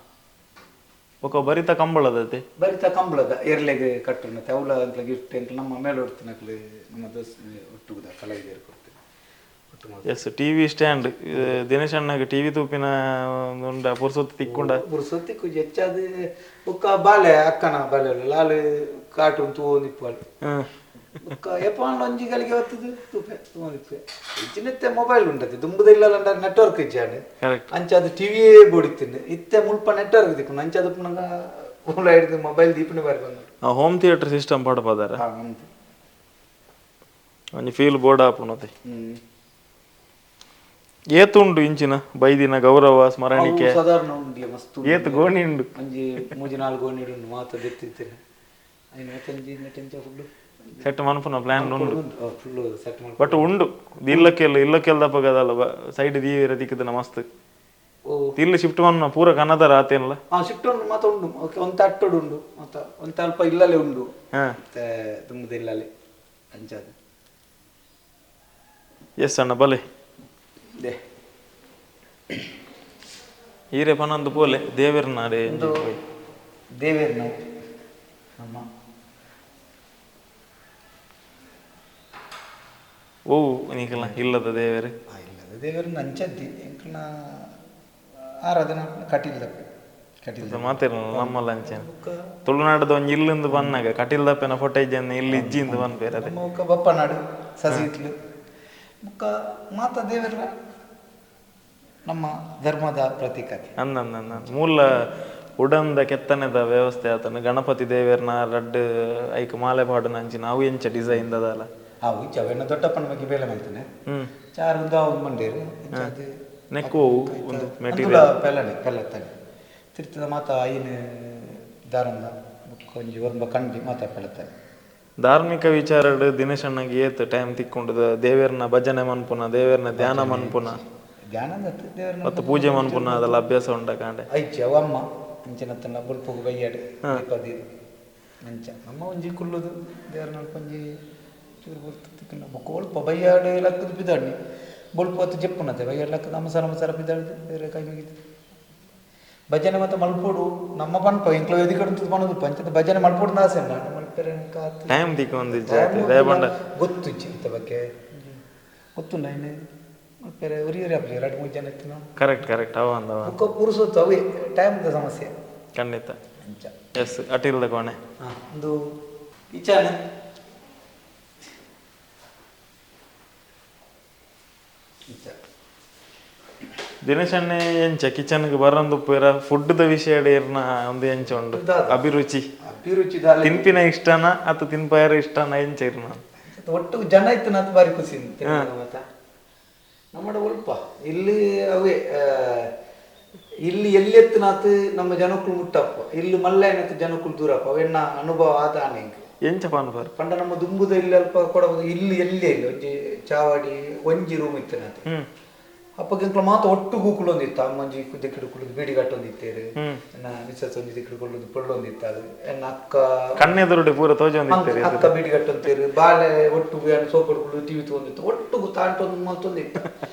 ಬೊಕ್ಕ ಬರಿತ ಕಂಬಳದತೆ ಬರಿತ ಕಂಬಳದ ಎರ್ಲೆಗೆ ಕಟ್ಟುನತೆ ಅವಲ ಅಂತ ಗಿಫ್ಟ್ ಅಂತ ನಮ್ಮ ಮೇಲೆ ಹೊಡ್ತಿನಕ್ಲೆ ನಮ್ಮ ದೋಸ್ತ ಒಟ್ಟುಗುದ ಕಲಾವಿದರು ಕೊಡ್ತೀವಿ. ಎಸ್ ಟಿವಿ ಸ್ಟ್ಯಾಂಡ್ ದಿನೇಶ್ ಅಣ್ಣಗೆ ಟಿವಿ ತೂಪಿನ ಉಂಡ ಪುರ್ಸೊತ್ತು ತಿಕ್ಕೊಂಡ ಪುರ್ಸೊತ್ತು ಕುಜಿ ಹೆಚ್ಚಾದ ಬೊಕ್ಕ ಬಾಲೆ ಅಕ್ಕನ ಬಾಲೆ ಲಾಲ್ ಕಾರ್ಟೂನ್ ತೂವೊಂದಿಪ್ಪು ಬೊಕ್ಕ ಎಪ್ಪಾಂಡ ಒಂಜಿ ಗಳಿಗೆ ಬತ್ತದು ತೂಪೆ ತೂವೊಂದಿಪ್ಪೆ. ಹೆಚ್ಚಿನತ್ತೆ ಮೊಬೈಲ್ ಉಂಟತೆ ದುಂಬುದ ಇಲ್ಲ ನೆಟ್ವರ್ಕ್ ಇಜ್ಜಾಂಡ್ ಅಂಚ ಅದು ಟಿವಿಯೇ ಬೋಡಿತ್ತಿಂಡು ಇತ್ತೆ ಮುಲ್ಪ ನೆಟ್ವರ್ಕ್ ದಿಕ್ಕುಂಡು ಅಂಚ ಅದು ಪುನಗ ಮೂಲ ಹಿಡಿದು ಮೊಬೈಲ್ ದೀಪನೆ ಬಾರಿ ಬಂದು ಹೋಮ್ ಥಿಯೇಟರ್ ಸಿಸ್ಟಮ್ ಪಡಪದಾರ ಒಂಜಿ ಫೀಲ್ ಬೋರ್ಡ್ ಆಪುನತೆ. ಏತುಂಡು ಇಂಚಿನ ಬೈದಿನ ಗೌರವ ಸ್ಮರಣಿಕೆ ಸಾಧಾರಣ ಉಂಡು ಮಸ್ತ್ ಏತ್ ಗೋಣಿ ಉಂಡು ಒಂಜಿ ಮೂಜಿ ನಾಲ್ಕು ಗೋಣಿ ಉಂಡು ಮಾತ ದೆತ್ತಿತ್ತೇನೆ ಐನ್ ಮತ್ತೊಂಜಿ ನೆಟ್ಟೆಂಚ ಫುಲ್ಲು ಸೆಟ್ ಮನ್ಪುನ ಪ್ಲಾನ್ ಉಂಡು ಫುಲ್ಲು ಸೆಟ್ ಮಾಡ್ಕೊಂಡು ಬಟ್ ಉಂಡು ಇಲ್ಲಕ್ಕೆಲ್ಲ ಇಲ್ಲಕ್ಕೆಲ್ಲ ದಪ್ಪಗದಲ್ಲ ಸೈಡ್ ದೀವಿರ ದಿಕ್ಕದನ ಮಸ್ತ್ ಇಲ್ಲಿ ಶಿಫ್ಟ್ ಮನ್ನ ಪೂರ ಕನ್ನದರ ಆತೇನಲ್ಲ. ಹಾ ಶಿಫ್ಟ್ ಉಂಡು ಮಾತ ಉಂಡು ಒಂತ ಅಟ್ಟೋಡು ಉಂಡು ಮತ್ತ ಒಂತ ಅಲ್ಪ ಇಲ್ಲಲೇ ಉಂಡು ಮತ್ತೆ ತುಂಬುದ ಇಲ್ಲಲೇ ಅಂಚಾದ. ಎಸ್ ಅಣ್ಣ ಬಲೆ they ಈರೆ ಪನೊಂದು ಪೋಲೆ ದೇವೆರ್ನಾಡೆ ದೇವೇರ್ನ ನಮ್ಮ ಓ ನೀಕಲ್ಲ ಇಲ್ಲದ ದೇವೇರು ಇಲ್ಲದ ದೇವೇರ್ನ ಅಂಚದ್ದಿ ಎಂಕಲ್ನ ಆರಾಧನೆ ಕಟೀಲ್ದಪ್ಪೆ ಕಟೀಲ್ ಮಾತೇರಲ್ಲ ನಮ್ಮಲ್ಲ ಅಂಚೆನ ತುಳುನಾಡದ ಒಂಜಿ ಇಲ್ಲಿಂದ ಬನ್ನಾಗ ಕಟೀಲ್ದಪ್ಪೆನ ಫೋಟೋ ಇಜ್ಜನ್ನ ಇಲ್ಲಿ ಇಜ್ಜಿಂದು ಬನ್ಪೇರ ಅದೇ. ನಮ್ಮ ಬಪ್ಪನಾಡು ಸಸಿಹಿತ್ಲು ಬೊಕ್ಕ ಮಾತ ದೇವರ ನಮ್ಮ ಧರ್ಮದ ಪ್ರತೀಕತೆ. ಅಂದ ಮೂಲ ಉಡಂದ ಕೆತ್ತನೆದ ವ್ಯವಸ್ಥೆ ಆತನ ಗಣಪತಿ ದೇವೇರ್ನ ರಡ್ಡ್ ಐಕ್ ಮಾಲೆ ಪಾಡುನ ಅಂಚಿನ ಅವು ಎಂಚ ಡಿಸೈನ್ ದದಲ್ಲ ಅವು ಇಚ್ಚ ಅವೆನ್ನ ದೊಡ್ಡಪ್ಪನ ಬಗ್ಗೆ ಬೇಲೆ ಮಾಡ್ತಾನೆ ಚಾರು ಒಂದು ಅವು ಮಂಡೇರು ನೆಕ್ಕು ಒಂದು ಮೆಟೀರಿಯಲ್ ಪೆಲ್ಲನೆ ಪೆಲ್ಲತ್ತಾನೆ ತಿರ್ತದ ಮಾತ ಐನ್ ದಾರಂದ ಬೊಕ್ಕ ಒಂಜಿ ಒರ್ಂಬ ಕಂಡಿ ಮಾತ ಪೆಲ್ಲತ್ತಾನೆ. ಧಾರ್ಮಿಕ ವಿಚಾರಡ್ ದಿನೇಶ್ ಅಣ್ಣಗೆ ಏತ್ ಟೈಮ್ ತಿಕ್ಕೊಂಡದ ದೇವೇರ್ನ ಭಜನೆ ಮನ್ಪುನ ದೇವೇರ್ನ ಧ್ಯಾನ ಮನ್ಪುನ ಧ್ಯಾನ ದೇವರನ್ನ ಮತ್ತು ಪೂಜೆ ಮನ್ಪುನ ಅದೆಲ್ಲ ಅಭ್ಯಾಸ ಉಂಡ ಕಾಂಡೆ. ಐಚಿ ಅವ ಅಮ್ಮ ಅಂಚಿನ ತನ್ನ ಬೊಲ್ಪುಗು ಬೈಯಾಡು ದೀಪ ಅಂಚ ನಮ್ಮ ಒಂಜಿ ಕುಲ್ಲುದು ದೇವರನ್ನ ಒಂಜಿ ಚೂರು ಬೊಲ್ತು ತಿಕ್ಕುನ ಬೊಕ್ಕ ಒಲ್ಪ ಬೈಯಾಡು ಲಕ್ಕದ ಪಿದಾಡ್ನಿ ಬೊಲ್ಪು ಹೊತ್ತು ಜಪ್ಪುನತೆ ಬೈಯಾಡು ಲಕ್ಕದ ಅಮಸರ ಅಮಸರ ಪಿದಾಡ್ದು ಬೇರೆ ಕೈ ಮುಗಿತು. ಭಜನೆ ಮತ್ತು ಮಲ್ಪೋಡು ನಮ್ಮ ಪನ್ಪ ಎಂಕ್ಲ ವೇದಿಕೆ ಪನದು ಪಂಚದ ಭಜನೆ ಮಲ್ಪೋಡು ಆಸೆ ಮಲ್ಪೆರೆ ಟೈಮ್ ತಿಕ್ಕೊಂದಿಜ್ಜಿ ದಯಪಂಡ ಗೊತ್ತು ಇತ್ತ ಬಗ್ಗೆ ಗೊತ್ತುಂಡ ಇನ್ನು ಮಲ್ಪೆರೆ ಉರಿ ಉರಿ ಆಪುಜಿ ಎರಡು ಮೂರು ಜನ ಇತ್ತು. ಕರೆಕ್ಟ್ ಕರೆಕ್ಟ್ ಅವ ಅಂದವ ಬೊಕ್ಕ ಪುರುಸೊತ್ತು ಅವೇ ಟೈಮ್ದ ಸಮಸ್ಯೆ ಖಂಡಿತ. ಅಂಚ ಎಸ್ ಅಟಿಲ್ದ ಕೋಣೆ ಒಂದು ಇಚ್ಚಾನೆ ದಿನೇಶಣ್ಣೆ ಎಂಚ ಕಿಚನ್ಗೆ ಬರಂದು ಪೂರ ಫುಡ್ದ ವಿಷಯ ಇರ್ನ ಒಂದು ಎಂಚ ಉಂಡು ಅಭಿರುಚಿ? ಅಭಿರುಚಿ ದಾಲ. ತಿನ್ಪಿನ ಇಷ್ಟನ ಅತ್ತ ತಿನ್ಪಾಯರ ಇಷ್ಟನ ಎಂಚ ಇರ್ನ? ಒಟ್ಟು ಜನ ಇತ್ತು ನಾತ್ ಬಾರಿ ಖುಷಿ ಮತ್ತ ನಮ್ಮಡ ಒಲ್ಪ ಇಲ್ಲಿ ಅವೇ ಇಲ್ಲಿ ಎಲ್ಲಿ ಎತ್ತಿನಾತ್ ನಮ್ಮ ಜನಕ್ಕಳು ಮುಟ್ಟಪ್ಪ, ಇಲ್ಲಿ ಮಲ್ಲ ಏನತ್ತು ಜನಕ್ಕಳು ದೂರಪ್ಪ, ಅವೆಣ್ಣ ಅನುಭವ ಆದ ಆನೆ. ಎಂಚ ಪಾನ್ ಪಂಡ ನಮ್ಮ ದುಂಬುದ ಇಲ್ಲಿ ಅಲ್ಪ ಕೊಡಬಹುದು. ಇಲ್ಲಿ ಎಲ್ಲಿ ಇಲ್ಲಿ ಒಂಜಿ ಚಾವಡಿ ಒಂಜಿ ರೂಮ್ ಇತ್ತು ನಾತ್. ಅಪ್ಪಗೆ ಎಂಕ್ಲ ಮಾತ ಒಟ್ಟು ಗೂಕುಲು ಒಂದಿತ್ತು. ಅಮ್ಮಂಜಿ ದಿಕ್ಕಿಡು ಕುಳ್ಳುದು ಬೀಡಿ ಕಟ್ಟೊಂದಿತ್ತೇರು, ಎನ್ನ ಮಿಸಸ್ ಒಂಜಿ ದಿಕ್ಕಿಡು ಕುಳ್ಳುದು ಪೊಳ್ಳೊಂದಿತ್ತು, ಎನ್ನ ಅಕ್ಕ ಕಣ್ಣೆದುರುಡೆ ಪೂರ ತೋಜೊಂದಿತ್ತೇರು. ಅಕ್ಕ ಬೀಡಿ ಕಟ್ಟೊಂತೇರು, ಬಾಳೆ ಒಟ್ಟು ಸೋಪಡು ಕುಳ್ಳು ಟಿವಿ ತಗೊಂಡಿತ್ತು, ಒಟ್ಟು ತಾಂಟೊಂದು ಮಲ್ತೊಂದಿತ್ತು.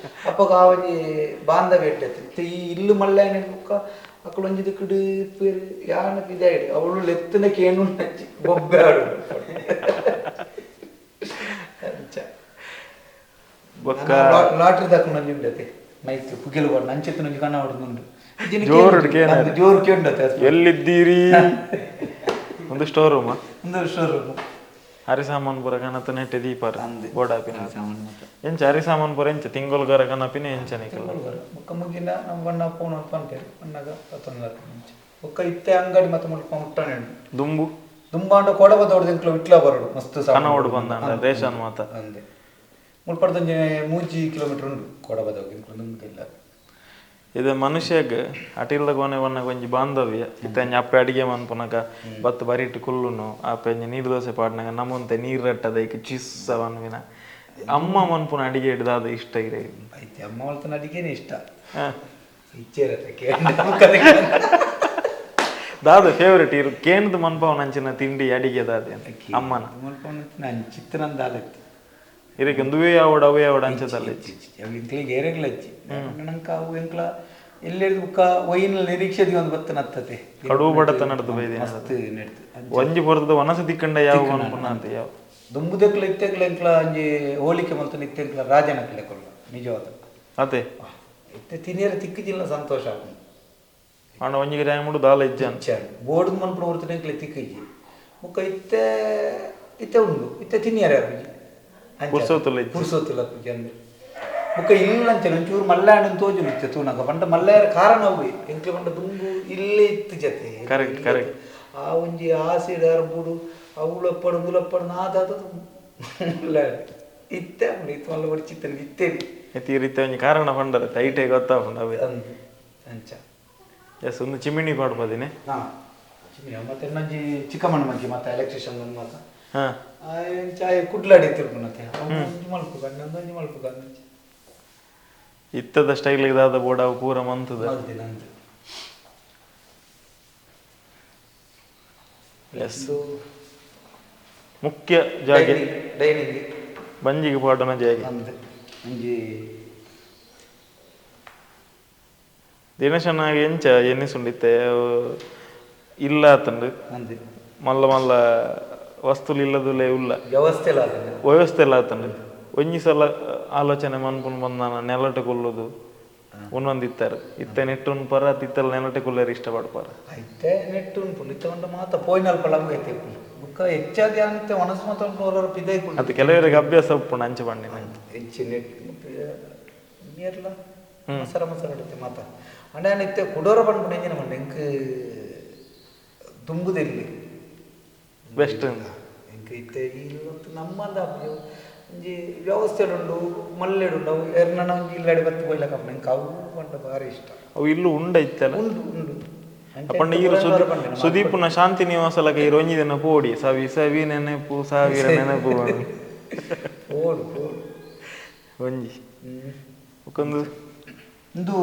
ಅಪ್ಪಗ ಆ ಒಂಜಿ ಬಾಂಧವ್ಯ ಎಡ್ಡೆತ್ತು. ಈ ಇಲ್ಲು ಮಲ್ಲ ಬುಕ್ಕ ಅಕ್ಕಳು ಒಂಜಿ ದಿಕ್ಕಿಡು ಪೇರು ಯಾನ ಇದಾಯಿಡು ಅವಳು ಲೆತ್ತನ ಕೇನು ನಚ್ಚಿ ಬೊಬ್ಬೆ ಆಡು. ಬೊಕ್ಕ ಲಾಟ್ರಿ ತಕೊಂಡು ಒಂಜಿ ಉಂಡತೆ ಮೈಕ್ ಪುಗೆಲು ಕೊಡ ನಂಚೆತ್ತಿನ ಒಂಜಿ ಕಣ್ಣ ಹೊಡೆದುಂಡು. ಜೋರು ಕೇನ. ಜೋರು ಕೇಂಡತೆ. ಎಲ್ಲಿದ್ದೀರಿ? ಒಂದು ಸ್ಟೋರ್ ರೂಮ್. ಒಂದು ಸ್ಟೋರ್ ರೂಮ್. ಅರಿ ಸಾಮಾನ್ ಪೂರ ಕಣತ ನೆಟ್ಟೆ ದೀಪಾರ ಬೋಡಾಪಿನ ಎಂಚ ಅರಿ ಸಾಮಾನ್ ಪೂರ ಎಂಚ ತಿಂಗೊಲ್ಗರ ಕನಪಿನ ಎಂಚ ನಿಕಲ್ಲ? ಬೊಕ್ಕ ಮುಗಿನ ನಮ್ಮ ಬಣ್ಣ ಪೋಣ ಪಂಪೇರು ಬಣ್ಣಗ ಪತ್ತೊಂದು ಮುಂಚೆ ಬೊಕ್ಕ ಇತ್ತೆ ಅಂಗಡಿ ಮತ್ತೆ ಮುಲ್ಪ ಮುಟ್ಟಣೆ ಉಂಟು. ದುಂಬು ದುಂಬಾಂಡ ಕೊಡಬ ದೊಡ್ಡ ಎಂಕ್ಲ ವಿಟ್ಲ ಬರೋಡು ಮಸ್ತ್. ಕನವೋಡು ಬಂದಾಂಡ ರೇಷನ್ ಮಾತ. ಅಂದೆ ಮುಲ್ಪಡ್ದೊಂಜಿ 3 ಕಿಲೋಮೀಟರ್ ಉಂಡು ಕೊಡಬದೋಗಿ ಎಂಕ್ಲ ದುಂಬುದಿಲ್ಲ. ಇದು ಮನುಷ್ಯಗ್ ಅಟಿಲ್ದ ಕೋನೆ ಬನ್ನಗ ಒಂಜಿ ಬಾಂಧವ್ಯ ಇತ್ತೆ ಒಂಜಿ ಅಪ್ಪೆ ಅಡಿಗೆ ಮನ್ಪುನಗ ಬತ್ತು ಬರಿಟ್ ಕುಲ್ಲುನು, ಅಪ್ಪೆ ಒಂಜಿ ನೀರು ದೋಸೆ ಪಾಡ್ನಾಗ ನಮ್ಮಂತೆ ನೀರು ರಟ್ಟದ ಐಕ್ ಚಿಸ್ಸ ಮನ್ಪಿನ ಅಮ್ಮ ಮನ್ಪುನ ಅಡಿಗೆ ಹಿಡ್ದಾದ ಇಷ್ಟ ಇರೇ? ಐತೆ ಅಮ್ಮ ಮಲ್ತನ ಅಡಿಗೆನೇ ಇಷ್ಟ. ಇಚ್ಛೆ ಇರತ್ತೆ. ದಾದ ಫೇವ್ರೆಟ್ ಇರು ಕೇಂದ್ರ ಮನ್ಪವನ ಅಂಚಿನ ತಿಂಡಿ ಅಡಿಗೆ ದಾದೆ ಅಮ್ಮನ? ನಾನು ಚಿತ್ತನಂದ ಆಲತ್ತಿ. ಇದಕ್ಕೆ ಒಂದುವೇ ಯಾವಡ ಅವೇ ಯಾವಡ ಅಂಚದಲ್ಲ. ಅವು ಎಂಕ್ಲಿಗೆ ಏರೆಗ್ಲ ಹಚ್ಚಿ ನಂಗೆ ಅವು ಎಂಕ್ಲ ಎಲ್ಲೆಡ್ದು ಬುಕ್ಕ ಒಯ್ಯಿನ ನಿರೀಕ್ಷೆ ಒಂದು ಬತ್ತ ನತ್ತತೆ. ಕಡುವು ಬಡತ ನಡ್ದು ಬೈದೆ. ಮಸ್ತ್ ನೆಡ್ತು. ಒಂಜಿ ಪೊರ್ತದ ವನಸ ದಿಕ್ಕಂಡ ಯಾವ ಮನ್ಪುನ ಅಂತ ಯಾವ? ದುಂಬುದಕ್ಲ ಇತ್ತೆಕ್ಲ ಎಂಕ್ಲ ಒಂಜಿ ಹೋಲಿಕೆ ಮಲ್ತನ ಇತ್ತೆಂಕ್ಲ ರಾಜನಕ್ಲೆ ಕೊಲ್ಲ ನಿಜವಾದ. ಅದೇ. ಇತ್ತೆ ತಿನಿಯರ ತಿಕ್ಕಿಜಿಲ್ಲ ಸಂತೋಷ ಆಪುಂಡು. ಆಂಡ ಒಂಜಿಗೆ ಟೈಮ್ ದಾಲ ಇಜ್ಜಾನ್. ಬೋರ್ಡ್ ಮನ್ಪುನ ಹೊರತು ಎಂಕ್ಲೆ ತಿಕ್ಕಿಜಿ. ಬುಕ್ಕ ಇತ್ತೆ ಇತ್ತೆ ಉಂಡು ಇತ್ತೆ ತಿನಿಯರ ಆಪುಜಿ. ಪುರ್ಸೊತ್ತುಲ ಇಜ್ಜಿ. ಪುರ್ಸೊತ್ತುಲ ಆಪುಜಿ ಅಂದೆ. ಬುಕ್ಕ ಇಲ್ಲ ಅಂಚನೆ ಒಂಚೂರು ಮಲ್ಲಾಂಡ್ ತೋಜುಂಡು ಇತ್ತೆ ತೂನಗ ಪಂಡ ಮಲ್ಲಾಯರ ಕಾರಣ ಅವ್ವೆ ಎಂಕ್ಲೆ ಪಂಡ ದುಂಬು ಇಲ್ಲೇ ಇತ್ತು ಜತೆ. Correct correct. ಆ ಒಂಜಿ ಆಸೆಡ್ ಅರ್ಬುಡು ಅವುಳಪ್ಪಡು ಮುಲಪ್ಪಡು ನಾದಾದ ಮಲ್ಲಾಂಡ್ ಇತ್ತೆ ಆಪುಂಡು ಇತ್ತು ಮಲ್ಲ ಒಡಿಚಿತ್ತನೆ ಇತ್ತೇನೆ. ಇತ್ತೆ ಈ ರೀತಿ ಒಂಜಿ ಕಾರಣ ಪಂಡರೆ ಟೈಟೇ ಗೊತ್ತಾಪುಂಡು ಅವೇ. ಅಂದ್ ಅಂಚ. ಎಸ್, ಒಂದು ಚಿಮಿಣಿ ಪಾಡ್ಪದಿನಿ. ಹಾಂ, ಚಿಮಿಣಿ ಮತ್ತೆ ಇನ್ನೊಂಜಿ ಚಿಕ್ಕಮ್ಮನ ಮಗ್ಗಿ ಮತ್ತೆ ಎಲೆಕ್ಟ್ರಿಷಿಯನ್ ಮಾತ. ಚಾಯ್ ಕುಡ್ಲಾಡಿ ತಿರ್ಪುನತೆ ಒಂಜಿ ಮಲ್ಪುಗ ಒಂಜಿ ಮಲ್ಪುಗ ಅಂಚ. ಇತ್ತದ ಸ್ಟೈಲ್ ದಾದ ಬೋಡ ಅವು ಪೂರ ಮಂತದ. ಮಲ್ದಿನ ಅಂದ್. ಎಸ್, ಮುಖ್ಯ ಜಾಗೆ. ಡೈನಿಂಗ್. ಬಂಜಿಗೆ ಪಾಡುನ ಜಾಗೆ. ಅಂದ್ ಒಂಜಿ. ದಿನೇಶನಾಗ ಎಂಚ ಎನ್ನಿಸುಂಡಿತ್ತೆ ಇಲ್ಲ ಆತಂಡು? ಅಂದ್. ಮಲ್ಲ ಮಲ್ಲ ವಸ್ತುಲು ಇಲ್ಲದುಲೇ ಉಲ್ಲ. ವ್ಯವಸ್ಥೆ ಇಲ್ಲ ಆತಂಡು. ವ್ಯವಸ್ಥೆ ಇಲ್ಲ ಆತಂಡು. ಒಂಜಿ ಸಲ ಆಲೋಚನೆ ಮನ್ಪುನ್ ಬಂದಾನ ನೆಲಟ ಕೊಲ್ಲುದು ಉನ್ನೊಂದಿತ್ತಾರೆ ಇತ್ತೆ ನೆಟ್ಟು ಪರ ತಿತ್ತಲ ನೆಲಟೆ ಕುಲ್ಲೇರು ಇಷ್ಟ ಪಡ್ಪಾರ. ಇತ್ತೆ ನೆಟ್ಟು ಉಂಟು ಇತ್ತೆ ಉಂಟು ಮಾತ ಪೋಯಿನಲ್ಪ ಲಂಬ ಐತೆ ಬುಕ್ಕ ಹೆಚ್ಚಾಗಿ ಅನಿತ್ತೆ ಒಣಸು ಮಾತ ಉಂಟು ಹೊರ ಪಿದೈ. ಅದು ಕೆಲವರಿಗೆ ಅಭ್ಯಾಸ ಉಪ್ಪುಂಡು ಅಂಚ ಪಂಡಿನ. ಹೆಚ್ಚು ನೆಟ್ ನೀರ್ಲ ಮಸರ ಮಸರ ಇಡುತ್ತೆ ಮಾತ ಅಂಡ ಇತ್ತೆ ಕುಡೋರ ಪಂಡ್ಪುಂಡು ಎಂಜಿನ ಪಂಡ ಎಂಕ್ ದುಂಬುದಿಲ್ಲಿ ಬೆಸ್ಟ್. ಎಂಕ್ ಇತ್ತೆ ಇಲ್ಲಂತ ನಮ್ಮಂದ ಒಂಜಿ ವ್ಯವಸ್ಥೆ ಉಂಡು ಮಲ್ಲೆಡು ಉಂಡು ಅವು ಎರ್ನನ ಒಂಜಿ ಇಲ್ಲಡೆ ಬತ್ತು ಪೋಯ್ಲಕ್ಕ ಎಂಕ್ ಅವು ಪಂಡ ಭಾರಿ ಇಷ್ಟ. ಅವು ಇಲ್ಲು ಉಂಡ ಇತ್ತಲ್ಲ. ಉಂಡು ಉಂಡು. ಅಪ್ಪಂಡ ಈರು ಸುದೀಪುನ ಶಾಂತಿ ನಿವಾಸಲಕ ಈರು ಒಂಜಿ ದಿನ ಪೋಡಿ ಸವಿ ಸವಿ ನೆನಪು ಸಾವಿರ ನೆನಪು. ಓಡು ಓಡು. ಒಂಜಿ ಒಂದು ಒಂದು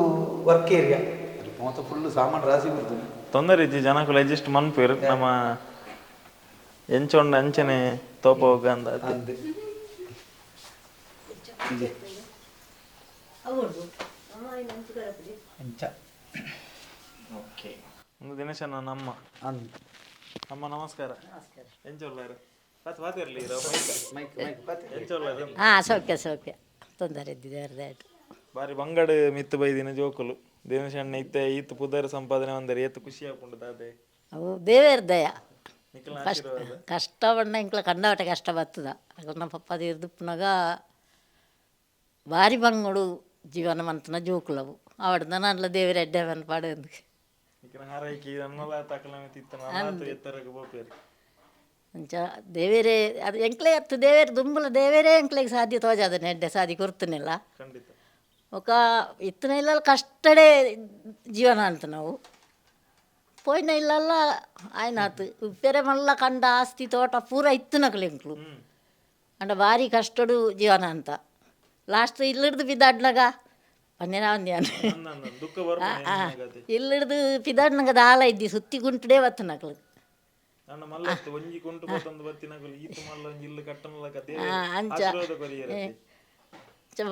ವರ್ಕ್ ಏರಿಯಾ ಮೊತ್ತ ಫುಲ್ ಸಾಮಾನು ರಾಶಿ ಬರ್ತದೆ. ತೊಂದರೆ ಇಜ್ಜಿ, ಜನಕುಲು ಅಡ್ಜಸ್ಟ್ ಮನ್ಪೇರು ನಮ್ಮ ಎಂಚೊಂಡ ಅಂಚನೆ ತೋಪ ಹೋಗ ಅಂದ. ಅಂದ್ ಅಂಚ. ಓಕೆ, ಒಂದು ದಿನೇಶನ ನಮ್ಮ ಅಂದ್. ಅಮ್ಮ ನಮಸ್ಕಾರ, ಎಂಚೊಲ್ಲಾರು ಬಾತ್ ಇರ್ಲಿ. ಮೈಕ್ ಮೈಕ್ ಬಾತ್. ಎಂಚೊಲ್ಲಾರು? ಹಾಂ, ಸೌಖ್ಯ ಸೌಖ್ಯ, ತೊಂದರೆ ಇದ್ದಿದೆ ಅರ್ಧ. ಬಾರಿ ಬಂಗಡ್ ಮಿತ್ತು ಬೈದಿನ ಜೋಕುಲು ದಿನೇಶಣ್ಣ ಇತ್ತೆ ಈತ್ ಪುದರ್ ಸಂಪಾದನೆ ಒಂದರೆ ಏತ್ ಖುಷಿ ಆಪುಂಡು ದಾದೆ? ಅವು ದೇವೇರ್ ದಯ. ನಿಕಲ್ನ ಕಷ್ಟ ಆಶೀರ್ವಾದ. ಕಷ್ಟ ಬಣ್ಣ ಇಂಕ್ಲ ಕಂಡವಟೆ ಕಷ್ಟ ಬರ್ತದ. ಅಕಲ್ ನಮ್ಮ ಪಪ್ಪ ತೀರ್ದುಪ್ಪುನಾಗ ಭಾರಿ ಬಂಗುಡು. ಜೀವನ ಮಂತನ ಜೋಕುಲವು ಅವಡ್ದ ನನ್ಲ ದೇವರ ಎಡ್ಡೆ ಪಡೆದು. ಅಂಚ ದೇವೇರೇ ಅದು ಎಂಕ್ಲೆ ಅತ್ತು ದೇವೇರು ದುಂಬುಲ ದೇವೇರೇ ಎಂಕ್ಲೆಗ್ ಸಾಧ್ಯ ತೋಜಾದನೆ ಎಡ್ಡೆ ಸಾದಿ ಕೊರ್ತನೆಲ್ಲ. ఒక ಇತ್ತನ ಇಲ್ಲ ಕಷ್ಟಡೆ ಜೀವನ ಅಂತ ನಾವು ಪೋಯಿನ ಇಲ್ಲಲ್ಲ ಆಯ್ನಾತು ಉಪ್ಪೆರೆ ಮಲ್ಲ ಕಂಡ ಆಸ್ತಿ ತೋಟ ಪೂರ ಇತ್ತನಕಲು ಎಂಕ್ಲು ಅಂಡ ಭಾರಿ ಕಷ್ಟಡು ಜೀವನ ಅಂತ ಲಾಸ್ಟ್ ಇಲ್ಲಿಡ್ದು ಬಿದ್ದಾಡ್ನಾಗ ಪನ್ನೇನ ಒಂದ್ಯಾನ ಇಲ್ಲಿಡ್ದು ಪಿದಾಡ್ನಾಗ ದಾಲ ಇದ್ದಿ ಸುತ್ತಿ ಗುಂಟುಡೇ ಬತ್ತನಕಲು. ಅಂಚ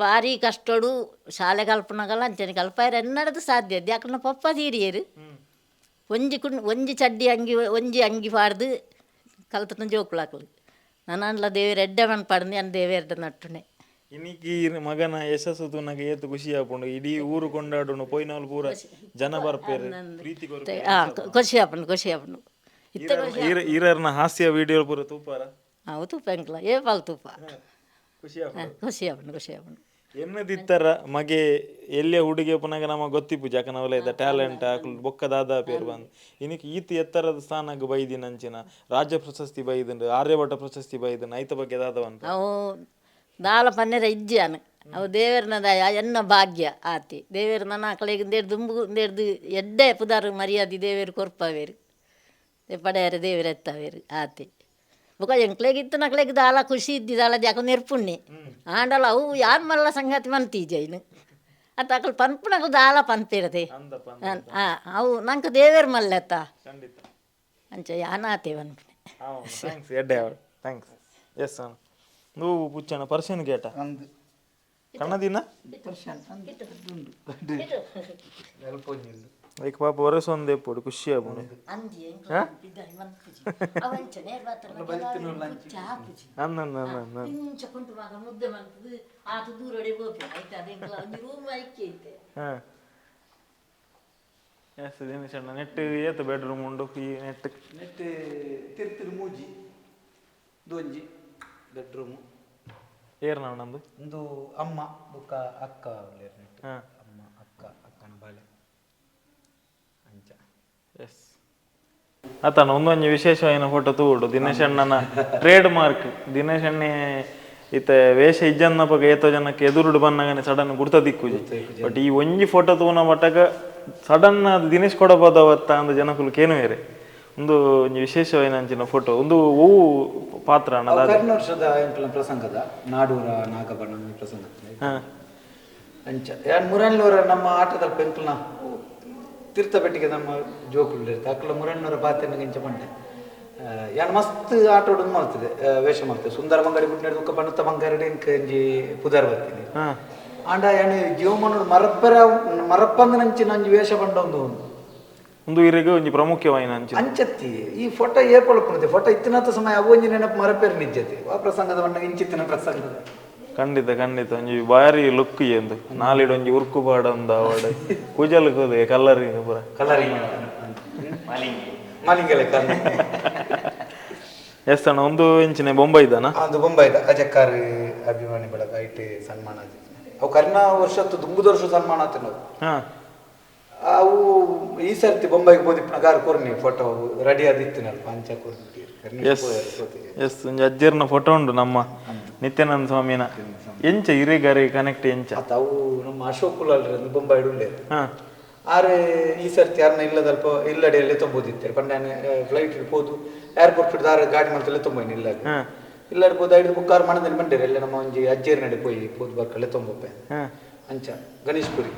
ಭಾರಿ ಕಷ್ಟಡು ಶಾಲೆ ಕಲ್ಪನಗಲ್ಲ ಅಂಚನೆ ಕಲ್ಪಾಯರು ಎನ್ನಡದು ಸಾಧ್ಯ ಯಾಕಂದ್ರೆ ಪಪ್ಪ ತೀರಿಯರು ಒಂಜಿ ಕುಣ್ ಒಂಜಿ ಚಡ್ಡಿ ಅಂಗಿ ಒಂಜಿ ಅಂಗಿ ಪಾಡ್ದು ಕಲ್ತನ ಜೋಕುಲಾಕಲು ನನ್ನಲ್ಲ ದೇವೇರ್ ಎಡ್ಡೆ ಮನ್ ಪಾಡ್ದು ಅನ್ ದೇವೇರ್ದ ನಟ್ಟುನೆ. ಇನ್ನಿಕ್ಕಿ ಮಗನ ಯಶಸ್ಸು ತೂನಗ ಏತು ಖುಷಿ ಆಪುಂಡು, ಇಡೀ ಊರು ಕೊಂಡಾಡುನು, ಪೋಯಿನವ್ಲು ಪೂರ ಜನ ಬರ್ಪೇರು, ಪ್ರೀತಿ ಕೊರ್ಪೇರು. ಖುಷಿ ಆಪುಂಡು, ಖುಷಿ ಆಪುಂಡು. ಈರರ್ನ ಹಾಸ್ಯ ವಿಡಿಯೋ ಪೂರ ತೂಪಾರ? ಅವು ತೂಪ ಎಂಕ್ಲ ಏ ಪಾಲ್ ತೂಪ. ಖುಷಿ ಆಪುಂಡು, ಖುಷಿ ಆಪುಂಡು, ಖುಷಿ ಆಪುಂಡು. ಎನ್ನದಿತ್ತರ ಮಗೆ ಎಲ್ಲೇ ಹುಡುಗಿ ಪುನಗ ನಮ ಗೊತ್ತಿಪ್ಪು ಜಕನವಲ ಇದ್ದ ಟ್ಯಾಲೆಂಟ್ ಅಕ್ಲು ಬೊಕ್ಕ ದಾದಾ ಪೇರು ಬಂದು ಇನಿಕ್ ಈತ ಎತ್ತರದ ಸ್ಥಾನಗ್ ಬೈದಿನ ಅಂಚಿನ ರಾಜ್ಯ ಪ್ರಶಸ್ತಿ ಬೈದುಂಡು, ಆರ್ಯಭಟ ಪ್ರಶಸ್ತಿ ಬೈದುಂಡು, ಐತ ಬಗ್ಗೆ ದಾದವಂತ ಅವು ದಾಲ ಪನ್ನೆರ ಇಜ್ಜಾನು ಅವು ದೇವರನ ದಯ ಎನ್ನ ಭಾಗ್ಯ ಆತಿ ದೇವೇರು ನನ್ನ ಆಕಳಿಗೆ ಇಂದೇರ್ದು ದುಂಬು ಇಂದೇರ್ದು ಎಡ್ಡೆ ಪುದಾರು ಮರ್ಯಾದೆ ದೇವೇರು ಕೊರ್ಪವೇರು ಪಡೆಯರು ದೇವೇರು ಎತ್ತವೇರು ಆತಿ ಬೊಕ ಎಂಕ್ಲೆಗ್ ಇತ್ತನಕ್ಲೆಗ್ ದಾಲ ಖುಷಿ ಇದ್ದಿ ದಾಲ ಜಾಕ ನೆರ್ಪುಣ್ಣಿ ಆಂಡಲ ಅವು ಯಾನ್ ಮಲ್ಲ ಸಂಗತಿ ಮಂತೀಜ ಇನ್ನು ಅತ್ತ ಅಕಲ್ ಪನ್ಪುನಕಲ್ ದಾಲ ಪನ್ಪಿರದೆ ಅವು ನಂಗೆ ದೇವೇರು ಮಲ್ಲೆತ್ತ ಅಂಚ ಯಾನ್ ಆತೆ ಪನ್ಪುನೆ. Thanks ಎಡ್ಡೆ ಅವಳು thanks. S ಅಣ್ಣ నువ్వు పుచ్చాను పర్షియన్ గేట ಕಣ್ಣದಿನ ಐಕ್ ಪಾಪ ವರಸ ಒಂದೇ ಪೋಡು ಖುಷಿ ಆಪುಂಡು. ಎಸ್ ದಿನೇಶ್ ಅಣ್ಣ ನೆಟ್ ಏತ್ ಬೆಡ್ರೂಮ್ ಉಂಡು ಈ ನೆಟ್? ನೆಟ್ ತಿರ್ತಿರು ಮೂಜಿ ದೊಂಜಿ ಬೆಡ್ರೂಮು. ಏರ್ನ ನಂದು ಒಂದು ಅಮ್ಮ ಬೊಕ್ಕ ಅಕ್ಕ ಉಲ್ಲೆರ್ ನೆಟ್. ಅಮ್ಮ ಅಕ್ಕ ಅಕ್ಕನ ಬಾಲೆ ಅಂಚ. ಎಸ್ ಆತನ ಒಂದೊಂಜಿ ವಿಶೇಷವಾಯಿನ ಫೋಟೋ ತೂಡು ದಿನೇಶ್ ಅಣ್ಣನ ಟ್ರೇಡ್ ಮಾರ್ಕ್. ದಿನೇಶ್ ಅಣ್ಣೆ ಇತ್ತೆ ವೇಷ ಇಜ್ಜನ್ನಪಗ ಏತೋ ಜನಕ್ಕೆ ಎದುರುಡು ಬನ್ನಗನೆ ಸಡನ್ ಗುರ್ತ ದಿಕ್ಕುಜಿ, ಬಟ್ ಈ ಒಂಜಿ ಫೋಟೋ ತೂನ ಮಟ್ಟಗ ಸಡನ್ ಅದು ದಿನೇಶ್ ಕೊಡಬೋದವತ್ತ ಅಂದ ಜನಕುಲು ಕೇನು ಬೇರೆ. ಒಂದು ಒಂಜಿ ವಿಶೇಷವಾಯಿನ ಅಂಚಿನ ಫೋಟೋ ಒಂದು ಹೂವು ಪಾತ್ರ ಅಣ್ಣ. ಕರ್ನ ವರ್ಷದ ಎಂಕ್ಲ ಪ್ರಸಂಗದ ನಾಡೂರ ನಾಗಬಣ್ಣ ಪ್ರಸಂಗ ಅಂಚ ಯಾನ್ ಮುರಣ್ಣೂರ ನಮ್ಮ ಆಟದ ಪೆಂಕ್ಲನ ತೀರ್ಥ ಪೆಟ್ಟಿಗೆ ನಮ್ಮ ಜೋಕುಲು ಇರ್ತ ಅಕ್ಲ ಮುರಣ್ಣೂರ ಪಾತೆನ ಇಂಚ ಪಂಡೆ ಯಾನ್ ಮಸ್ತ್ ಆಟ ಆಡೋದು ಮಾಡ್ತದೆ ವೇಷ ಮಾಡ್ತದೆ ಸುಂದರ ಬಂಗಾಡಿ ಬಿಟ್ಟು ದುಃಖ ಬಣ್ಣತ ಬಂಗಾರಡೆ ಇಂಕ್ ಒಂಜಿ ಪುದಾರ್ ಬರ್ತೀನಿ ಆಂಡ ಯಾನ್ ಜೀವಮಾನೋಡು ಮರಪ್ಪರ ಮರಪ್ಪಂದ ನಂಚಿನ ಒಂಜಿ ವೇಷ ಪಂಡ ಒಂದು ಒಂದು ಇರೆಗ್ ಒಂಜಿ ಪ್ರಮುಖವಾಯಿನ ಅಂಚಿನ ಅಂಚತ್ತಿ ಈ ಫೋಟೋ ಏಪೊಳಪುಣತೆ ಫೋಟೋ ಇತ್ತಿನಂತ ಸಮಯ ಅವು ಒಂಜಿ ನೆನಪು ಮರಪೇರು ನಿಜ್ಜತೆ ಆ ಪ್ರಸಂಗದ ಬಣ್ಣ ಇಂಚಿತ್ತಿನ ಪ್ರಸಂಗದ ಖಂಡಿತ ಖಂಡಿತ ಒಂಜಿ ಬಾರಿ ಲುಕ್ ಎಂದು ನಾಲಿಡ್ ಒಂಜಿ ಉರ್ಕು ಪಾಡ ಒಂದು ಅವಾಡ ಕೂಜಲ್ ಹೋದೆ ಕಲ್ಲರಿಂಗ್ ಪೂರ ಕಲರಿಂಗ್ ಮಾಲಿಂಗಲೆ ಎಸ್ ಅಣ್ಣ ಒಂದು ಇಂಚಿನ ಬೊಂಬೈದಾನ ಅದು ಬೊಂಬೈದ ಅಜಕ್ಕಾರ್ ಅಭಿಮಾನಿ ಬಳಗ ಐಟ್ ಸನ್ಮಾನ ಅವು ಕರ್ನ ವರ್ಷತ್ತು ದುಂಬುದ ವರ್ಷ ಸನ್ಮಾನ ಆತ ನಾವು ಅವು ಈ ಸರ್ತಿ ಬೊಂಬೈಗೆ ಪೋದಿಪ್ಪನ ಕಾರ್ ಕೊರ್ನಿ ಫೋಟೋ ರೆಡಿ ಆದಿತ್ತಿನಲ್ಪ ಅಂಚ ಕೊರ್ನಿ. ಎಸ್ ಎಸ್ ಒಂಜಿ ಅಜ್ಜರ್ನ ಫೋಟೋ ಉಂಡು ನಮ್ಮ ನಿತ್ಯಾನಂದ ಸ್ವಾಮಿನ ಎಂಚ ಇರೆಗಾರಿ ಕನೆಕ್ಟ್ ಎಂಚ ಅತ್ತ ಅವು ನಮ್ಮ ಅಶೋಕ್ ಕುಲಾಲ್ರ ಬೊಂಬೈಡ್ ಉಳ್ಳೇರು ಆರೆ ಈ ಸರ್ತಿ ಯಾರನ್ನ ಇಲ್ಲದಲ್ಪ ಇಲ್ಲಡೆಯಲ್ಲೇ ತೊಂಬೋದಿತ್ತಾರೆ ಪಂಡ ಫ್ಲೈಟ್ ಪೋದು ಏರ್ಪೋರ್ಟ್ ದಾರ ಗಾಡಿ ಮಾಡ್ತಲ್ಲೇ ತೊಂಬೋಯ್ನಿ ಇಲ್ಲ ಇಲ್ಲಡೆ ಪೋದು ಐದು ಬುಕ್ಕಾರ್ ಮಣದಲ್ಲಿ ಬಂಡೇರಿ ಎಲ್ಲ ನಮ್ಮ ಒಂಜಿ ಅಜ್ಜೇರ್ ನಡೆ ಪೋಯಿ ಪೋದು ಬರ್ಕಲ್ಲೇ ತೊಂಬೊಪ್ಪೆ ಅಂಚ ಗಣೇಶ್ಪುರಿ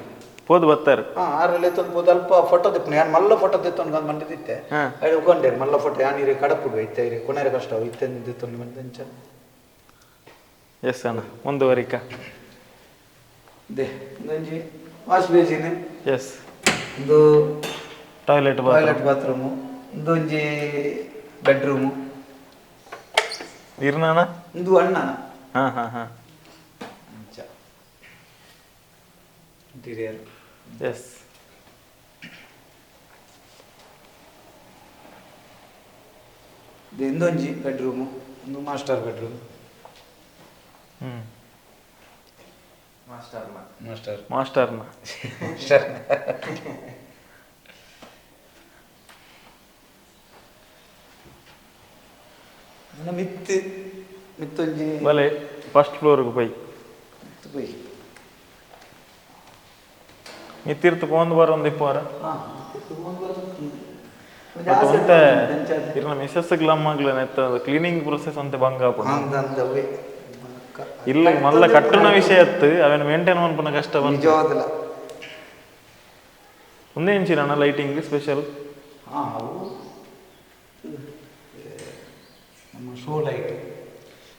ಪೋದು ಬರ್ತಾರೆ ಆರಲ್ಲೇ ತಂದು ಪೋದು ಅಲ್ಪ ಫೋಟೋ ದಿಪ್ಪನೆ ಯಾನ್ ಮಲ್ಲ ಫೋಟೋ ದಿತ್ತೊಂದು ಮಂಡಿದಿತ್ತೆ ಐದು ಉಗೊಂಡೇರು ಮಲ್ಲ ಫೋಟೋ ಯಾನ್ ಇರೆ ಕಡಪುಡು ಇತ್ತೆ ಇರೆ ಕೊನೆರೆ ಕಷ್ಟ ಇತ್ತೆ ದಿತ್ತೊಂದು ಮಂಡಿ ಅಂಚ. ಎಸ್ ಅಣ್ಣ ಮುಂದುವರಿಕ they ಒಂದೊಂಜಿ ವಾಶ್ ಬೇಸಿನ್. ಎಸ್ ಒಂದು ಟಾಯ್ಲೆಟ್ ಟಾಯ್ಲೆಟ್ ಬಾತ್ರೂಮು ಒಂದೊಂಜಿ ಬೆಡ್ರೂಮು. ಇರ್ನಾನ ಒಂದು ಅಣ್ಣ ಹಾ ಹಾ ಹಾ ಅಂಚ ಇಂಟೀರಿಯರ್. ಎಸ್ ಇಂದೊಂಜಿ ಬೆಡ್ರೂಮು ಒಂದು ಮಾಸ್ಟರ್ ಬೆಡ್ರೂಮ್. ಮಾಸ್ಟರ್. ಮಾಸ್ಟರ್ನ. ನನ್ನ ಮಿತ್ತು ಮಿತ್ತೊಂಜಿ. ಬಲೆ ಫಸ್ಟ್ ಫ್ಲೋರ್ಗೆ ಪೋಯಿ. ಮಿತ್ತು ಪೋಯಿ. ಮಿತ್ತಿರ್ತು ಪೋಂದು ಬರೋಂದು ಇಪ್ಪುವಾರ. ಒಂಜಿ ಆಸೆ ಒಂತೆ ಉಂಟು ಅಂಚಾದ್. ಇರ್ನ ಮಿಸಸ್ಗ್ಲ ಅಮ್ಮಗ್ಲ ನೆತ್ತ ಕ್ಲೀನಿಂಗ್ ಪ್ರೊಸೆಸ್ ಅಂತೆ ಬಂಗ ಆಪುಂಡು. ಅಂದ್ ಅವೇ. ಇಲ್ಲ ಮಲ್ಲ ಕಟ್ಟುನ ವಿಷಯ ಅತ್ತು, ಅವೆನ್ ಮೇಂಟೈನ್ ಮನ್ಪುನ ಕಷ್ಟ ಬಂತು. ನಿಜವಾದಲ. ಒಂದೇ ಇಂಚಿನ ಲೈಟಿಂಗ್ ಸ್ಪೆಷಲ್. ಅವು ನಮ್ಮ show light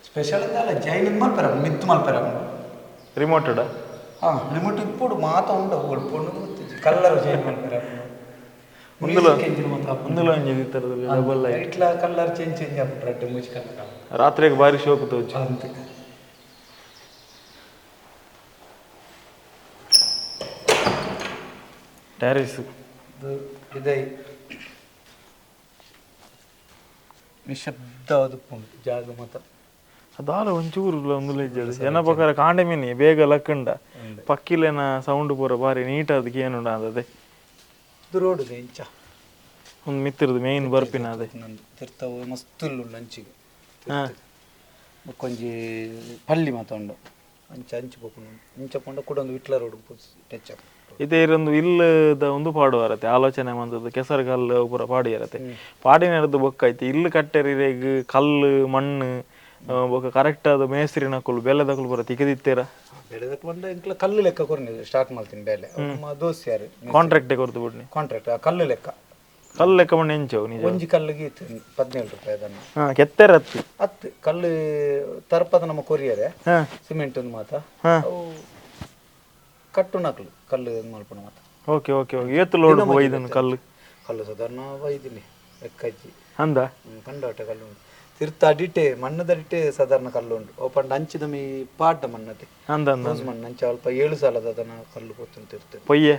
special ಅಂದಲ್ಲ, ಜೈನ್ ಮಲ್ಪೆರ ಮಿತ್ತು ಮಲ್ಪೆರ. ರಿಮೋಟೆಡ್. ರಿಮೋಟ್ ಇಪ್ಪುಡು ಮಾತ ಉಂಡು, ಅವು ಪೊಣ್ಣು ಕಲ್ಲರ್ ಚೇಂಜ್ ಮಲ್ಪೆರ. ಮುಂದುಲ ಮುಂದುಲ ಒಂಜಿ ಈ ಥರದ ಡಬಲ್ ಲೈಟ್. ಲೈಟ್ಲ ಕಲ್ಲರ್ ಚೇಂಜ್ ಚೇಂಜ್ ಆಪುಂಡು, ರಡ್ಡ್ ಮೂಜಿ ಕಲ್ಲರ್. ರಾತ್ರಿಗೆ ಬಾರಿ ಶೋಕು ತೋಜು. ಅಂತೆ. ಟ್ಯಾರಿಸ್. ಇದು ಇದೈ ನಿಶಬ್ದವಾದ ಉಪ್ಪುಂಡು ಜಾಗ ಮಾತ. ಅದಾಲ ಒಂಚೂರು ಒಂದುಲ ಇಜ್ಜದು ಎನ್ನ ಪ್ರಕಾರ ಕಾಂಡೆ ಮೀನಿ ಬೇಗ ಲಕ್ಕಂಡ ಪಕ್ಕಿಲೆನ ಸೌಂಡ್ ಪೂರ ಬಾರಿ ನೀಟ್ ಅದಕ್ಕೆ ಏನುಂಡ ಅದೇ. ಇದು ರೋಡ್ ಇದೆ ಇಂಚ. ಒಂದು ಮಿತ್ರದು ಮೇನ್ ಬರ್ಪಿನ ಅದೇ. ನಂದು ತಿರ್ತವು ಮಸ್ತ್ ಉಂಡು ಅಂಚಿಗೆ. ಬೊಕ್ಕೊಂಜಿ ಪಲ್ಲಿ ಮಾತ ಉಂಡು ಅಂಚ ಅಂಚು ಪೋಪುಂಡು. ಇಂಚ ಪೋಂಡ ಕೂಡ ಒಂದು ವಿಟ್ಲ ರೋಡ್ ಟಚ್ ಆಪುಂಡು. ಇದೇ ಇರೊಂದು ಇಲ್ಲದ ಒಂದು ಪಾಡುವಾರತೆ ಆಲೋಚನೆ ಬಂದದ್ದು ಕೆಸರು ಕಲ್ಲು ಪೂರ ಪಾಡಿಯರತೆ ಪಾಡಿನರದ್ದು ಬೊಕ್ಕ ಐತಿ ಇಲ್ಲು ಕಟ್ಟೆರಿರೆಗ್ ಕಲ್ಲು ಮಣ್ಣು ಬೊಕ್ಕ ಕರೆಕ್ಟ್ ಆದ ಮೇಸ್ತ್ರಿನಕುಲು ಬೆಲ್ಲದಕುಲು ಪೂರ ತಿಕ್ಕದಿತ್ತೀರ? ಬೆಳೆದಕ್ಕೆ ಬಂದ ಇಂಕ್ಲ ಕಲ್ಲು ಲೆಕ್ಕ ಕೊರ್ನಿ ಸ್ಟಾರ್ಟ್ ಮಾಡ್ತೀನಿ ಬೇಲೆ ದೋಸ್ತಿ ಯಾರು. ಕಾಂಟ್ರಾಕ್ಟೇ ಕೊರ್ದು ಬಿಡ್ನಿ. ಕಾಂಟ್ರಾಕ್ಟ್ ಕಲ್ಲು ಲೆಕ್ಕ. ಕಲ್ಲು ಲೆಕ್ಕ ಮಣ್ಣು ಎಂಚವು ನಿಜ? ಒಂಜಿ ಕಲ್ಲಿಗೆ ಇತ್ತು 17 ರೂಪಾಯಿ ಅದನ್ನು. ಕೆತ್ತೆರತ್ತು. ಹತ್ತು ಕಲ್ಲು ತರ್ಪದ ನಮ್ಮ ಕೊರಿಯರೆ ಸಿಮೆಂಟ್ ಒಂದು ಮಾತ ಅವು ಕಟ್ಟುನಕಲು ಕಲ್ಲು ಮಲ್ಪುನ ಮಾತ. ಓಕೆ ಓಕೆ ಓಕೆ, ಏತು ಲೋಡ್ ಒಯ್ದನು ಕಲ್ಲು? ಕಲ್ಲು ಸಾಧಾರಣ ಒಯ್ದಿನಿ ಲೆಕ್ಕಜ್ಜಿ. ಅಂದ. ಕಂಡಾಟ ಕಲ್ಲು ಉಂಟು ತಿರ್ತ ಅಡಿಟೆ ಮಣ್ಣದ ಅಡಿಟೆ ಸಾಧಾರಣ ಕಲ್ಲು ಉಂಟು. ಅವು ಪಂಡ ಅಂಚಿದ ಮೀ ಪಾಡ್ಡ ಮಣ್ಣತೆ. ಅಂದ ಅಂದ. ರೋಸ್ ಮಣ್ಣು ಅಂಚ ಅಲ್ಪ 7 ಸಾಲದ ಅದನ್ನ ಕಲ್ಲು ಪೊತ್ತುಂಟು ತಿರ್ತದೆ. ಪೊಯ್ಯೆ.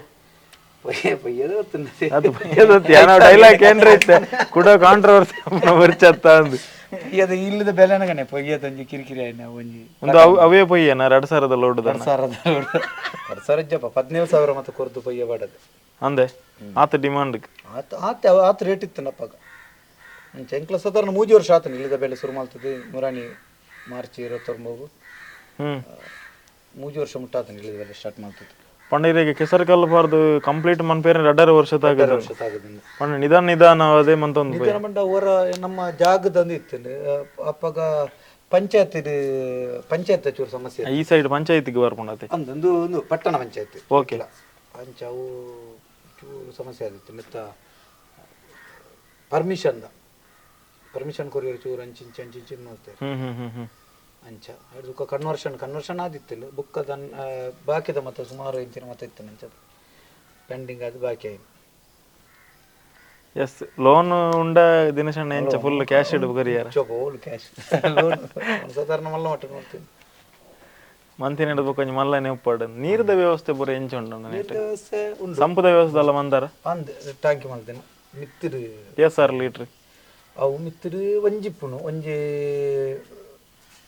ಪೊಯ್ಯೆ ಪೊಯ್ಯದ ಗೊತ್ತುಂಟು. ಅದು ಪೊಯ್ಯದತ್ತಿ ಏನೋ ಡೈಲಾಗ್ ಏನ್ರ ಇತ್ತೆ ಕುಡ ಕಾಂಟ್ರವರ್ಸಿ ಬರ್ಚತ್ತ ಅಂದು. ಪೊಯ್ಯದ ಇಲ್ಲದ ಬೆಲೆನಗನೆ ಪೊಯ್ಯದ ಒಂಜಿ ಕಿರಿಕಿರಿ ಆಯ್ನ ಒಂಜಿ. ಒಂದು ಅವೇ ಪೊಯ್ಯನ 2000 ಲೋಡ್. 2000 2000 ಇಜ್ಜಪ್ಪ, 17,000 ಮತ್ತೆ ಕೊರ್ದು ಪೊಯ್ಯ ಬಾಡದು. ಅಂದೆ ಆತ ಡಿಮಾಂಡ್. ಆತ ಆತ ಆತ ರೇಟ್ ಇತ್ತನಪ್ಪಾಗ. ಅಂಚ ಎಂಕ್ಲ ಸಾಧಾರಣ 3 ವರ್ಷ ಆತನ ಇಲ್ಲದ ಬೆಲೆ ಶುರು ಮಾಡ್ತದೆ ಮುರಾಣಿ ಮಾರ್ಚ್ 29. 3 ವರ್ಷ ಮುಟ್ಟಾತನ ಇಲ್ಲದ ಬೆಲೆ ಸ್ಟಾರ್ಟ್ ಮಾಡ್ತದೆ. ಪಂಡ ಕೆಸರು ಕಲ್ಲು ಬಾರ್ದು ಕಂಪ್ಲೀಟ್ ಮನ್ಪೇರೆ 2.5 ವರ್ಷ ತಾಗದು. ವರ್ಷ ತಾಗದಿಂದ. ಪಂಡ ನಿಧಾನ ನಿಧಾನ ಅದೇ ಮಂತೊಂದು. ನಿಧಾನ ಪಂಡ ಅವರ ನಮ್ಮ ಜಾಗದಂದು ಇತ್ತು ಅಪ್ಪಾಗ ಪಂಚಾಯತ್ ಪಂಚಾಯತ್ ಚೂರು ಸಮಸ್ಯೆ. ಈ ಸೈಡ್ ಪಂಚಾಯತ್ಗೆ ಬರ್ಪುಂಡತೆ. ಅಂದೊಂದು ಒಂದು ಪಟ್ಟಣ ಪಂಚಾಯತ್. ಓಕೆ. ಅಂಚ ಅವು ಚೂರು ಸಮಸ್ಯೆ ಆಗಿತ್ತು ಮಿತ್ತ ಪರ್ಮಿಷನ್ ಪರ್ಮಿಷನ್ ಕೊರಿಯರ್ ಚೂರು ಅಂಚಿಂಚಿ ಅಂಚಿಂಚಿ ಮಾಡ್ತಾರೆ. ಅಂಚ ಅದು ಕನ್ವರ್ಷನ್ ಕನ್ವರ್ಷನ್ ಆದಿತ್ತಿಲ್ಲ ಬುಕ್ಕ ದನ್ ಬಾಕಿದ ಮತ್ತೆ ಸುಮಾರು ಇಂಚಿನ ಮತ್ತೆ ಇತ್ತು ಅಂಚ ಪೆಂಡಿಂಗ್ ಅದು ಬಾಕಿ ಆಯ್ತು. ಎಸ್ ಲೋನ್ ಉಂಡ ದಿನಶಣ್ಣ ಎಂಚ ಫುಲ್ ಕ್ಯಾಶ್ ಇಡು ಕರಿಯಾರ? ಹೋಲ್ ಕ್ಯಾಶ್ ಲೋನ್ ಸಾಧಾರಣ ಮಲ್ಲ ಮಟ್ಟ ನೋಡ್ತೀನಿ. ಮಂತಿನ ಹಿಡ್ದು ಕೊಂಚ ಮಲ್ಲನೆ ಉಪ್ಪಾಡು. ನೀರ್ದ ವ್ಯವಸ್ಥೆ ಪೂರ ಎಂಚ ಉಂಡು? ವ್ಯವಸ್ಥೆ ಉಂಡು. ಸಂಪದ ವ್ಯವಸ್ಥೆ ಅಲ್ಲ ಮಂದಾರ. ಅಂದ್ ಟ್ಯಾಂಕಿ ಮಾಡ್ತೇನೆ ಮಿತ್ತಿರು. S R litre? ಅವು ಮಿತ್ತಿರು ಒಂಜಿಪ್ಪುನು ಒಂಜಿ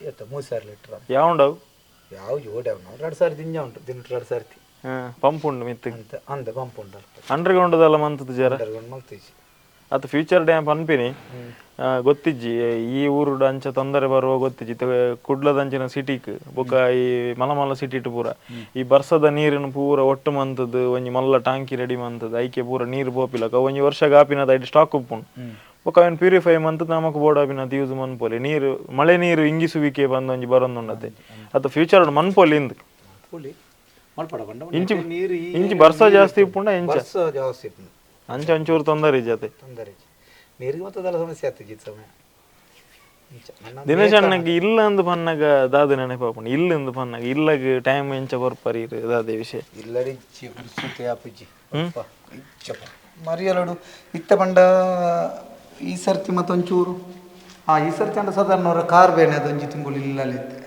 ಎತ್ತ 3,000 ಲೀಟ್ರ್. ಯಾವ ಉಂಡವು? ಯಾವ ಜೋಡಿ ಅವು 2,000 ದಿಂಜ ಉಂಟು ದಿನ 2 ಸರ್ತಿ. ಪಂಪ್ ಉಂಡು ಮಿತ್ತು ಅಂತ ಅಂದ ಪಂಪ್ ಉಂಟು ಅಲ್ಪ. ಅಂಡರ್ ಗ್ರೌಂಡ್ ಮಂತದ ಜರ. ಅಂಡರ್ ಗ್ರೌಂಡ್ ಮಲ್ತೀಜಿ. ಅದು ಫ್ಯೂಚರ್ ಡ್ಯಾಮ್ ಪನ್ಪಿನಿ ಗೊತ್ತಿಜ್ಜಿ ಈ ಊರುಡು ಅಂಚ ತೊಂದರೆ ಬರುವ ಗೊತ್ತಿಜ್ಜಿ. ಕುಡ್ಲದಂಚಿನ ಸಿಟಿಕ್ ಬೊಕ್ಕ ಈ ಮಲ್ಲ ಮಲ್ಲ ಸಿಟಿ ಪೂರ ಈ ಬರ್ಸದ ನೀರಿನ ಪೂರ ಒಟ್ಟು ಮಂತದ್ದು ಒಂಜಿ ಮಲ್ಲ ಟಾಂಕಿ ರೆಡಿ ಮಂತದ್ದು ಐಕೆ ಪೂರ ನೀರು ಪೋಪಿಲಕ ಒಂಜಿ ವರ್ಷ ಗಾಪಿನದ ಐಟ್ ಸ್ಟಾಕ್ ಉಪ್ಪುಂಡು. ಬೊಕ್ಕ ಅವೆನ್ ಪ್ಯೂರಿಫೈ ಮಂತದ್ದು ನಮಕ್ ಬೋರ್ಡ್ ಆಪಿನದು ಯೂಸ್ ಮನ್ಪೊಲಿ. ನೀರು ಮಳೆ ನೀರು ಇಂಗಿಸುವಿಕೆ ಬಂದು ಒಂಜಿ ಬರೊಂದುಂಡತೆ ಅದು ಫ್ಯೂಚರ್ ಮನ್ಪೊಲಿ ಇಂದು. ಇಂಚಿ ಇಂಚಿ ಬರ್ಸ ಜಾಸ್ತಿ ಉಪ್ಪುಂಡ ಇಂಚ ಬರ್ಸ ಜಾಸ್ತಿ ಉಪ್ಪುಂಡು. ಅಂಚ ಒಂಚೂರು ತೊಂದರೆ ಇಜ್ಜತೆ. ತೊಂದರೆ ನೀರಿಗೆ ಮತ್ತೆ ಅದೆಲ್ಲ ಸಮಸ್ಯೆ ಆಗ್ತದೆ ಈ ಸಮಯ. ದಿನೇಶ್ ಅಣ್ಣಗೆ ಇಲ್ಲ ಅಂದು ಪನ್ನಾಗ ದಾದ ನೆನಪಾಪುಂಡು. ಇಲ್ಲ ಅಂದು ಪನ್ನಾಗ ಇಲ್ಲಗ್ ಟೈಮ್ ಎಂಚ ಬರ್ಪರಿ ದಾದೆ ವಿಷಯ. ಇಲ್ಲಡಿಜ್ಜಿ ಪುರ್ಸುತೆ ಆಪುಜಿ ಇಚ್ಚಪ್ಪ ಮರಿಯಲಡು ಇತ್ತ ಪಂಡ ಈ ಸರ್ತಿ ಮತ್ತೊಂಚೂರು ಈ ಸರ್ತಿ ಅಂಡ ಸಾಧಾರಣ ಅವರ ಕಾರ್ ಬೇನೆ ಅದೊಂಜಿ ತಿಂಗಳು ಇಲ್ಲಲ್ಲಿತ್ತೆ.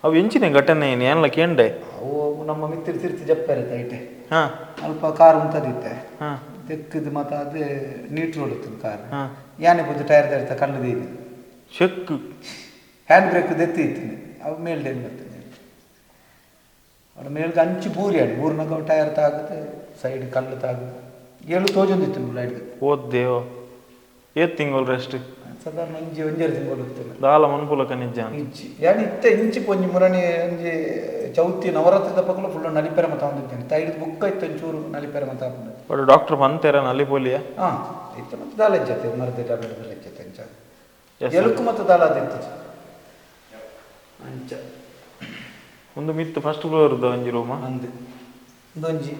ಅವು ಎಂಚಿನ ಘಟನೆ ಏನು ಏನ್ಲ ಕೇಂಡೆ? ಅವು ನಮ್ಮ ಮಿತ್ತಿರು ತಿರ್ತಿ ಜಪ್ಪಾರಿತ್ತು ಐಟೆ. ಅಲ್ಪ ಕಾರ್ ಉಂತದಿತ್ತೆ ತೆಕ್ಕದು ಮತ್ತು ಅದೇ ನೀಟ್ ರೋಡ್ ಇತ್ತು ಕಾರ್ ಯಾನೆ ಪೂಜೆ ಟೈರ್ ತರ್ತ ಕಲ್ಲು ದೀದಿ check hand brake ದೆತ್ತಿ ಇತ್ತು ಅವು ಮೇಲ್ಡೆ ಬರ್ತದೆ. ಮೇಲ್ಗೆ ಅಂಚಿ ಬೂರಿ ಆಡು ಬೂರ್ನಾಗ ಟೈರ್ ತಾಗುತ್ತೆ ಸೈಡ್ ಕಲ್ಲು ತಾಗುತ್ತೆ ಏಳು ತೋಜೊಂದಿತ್ತು ಲೈಟ್. ಓದ್ದೇವೋ, ಏತ್ ತಿಂಗಳು ರೆಸ್ಟ್? ಸಾಧಾರಣ ಒಂಜಿ ಒಂಜರೆ ತಿಂಗಳು ಇತ್ತು. ದಾಲ ಮನ್ಪುಲಕ ನಿಜ. ಇಂಚಿ ಯಾನ್ ಇತ್ತೆ ಇಂಚಿ ಒಂಜಿ ಮುರಣಿ ಒಂಜಿ ಚೌತಿ ನವರಾತ್ರಿ ಪಕ್ಕಲ ಫುಲ್ ನಲಿಪೆರೆ ಮತ ಹೊಂದಿದ್ದೇನೆ. ತೈಡ್ ಬುಕ್ಕ ಇತ್ತು ಒಂಚೂರು ನಲಿಪೆರೆ ಮತ ಹಾಕೊಂಡು. ಬಟ್ ಡಾಕ್ಟರ್ ಬಂತೇರ ನಲಿಪೊಲಿಯ? ಹಾಂ, ಇತ್ತು ಮತ್ತು ದಾಲ ಇಜ್ಜತೆ ಮರದ ಟ್ಯಾಬ್ಲೆಟ್ ದಾಲ ಇಜ್ಜತೆ ಅಂಚ ಎಲುಕು ಮತ್ತು ದಾಲ ಅದಿತ್ತು ಅಂಚ. ಒಂದು ಮಿತ್ತು ಫಸ್ಟ್ ಫ್ಲೋರ್ದ ಒಂಜಿ ರೂಮ? ಅಂದು ಒಂದೊಂಜಿ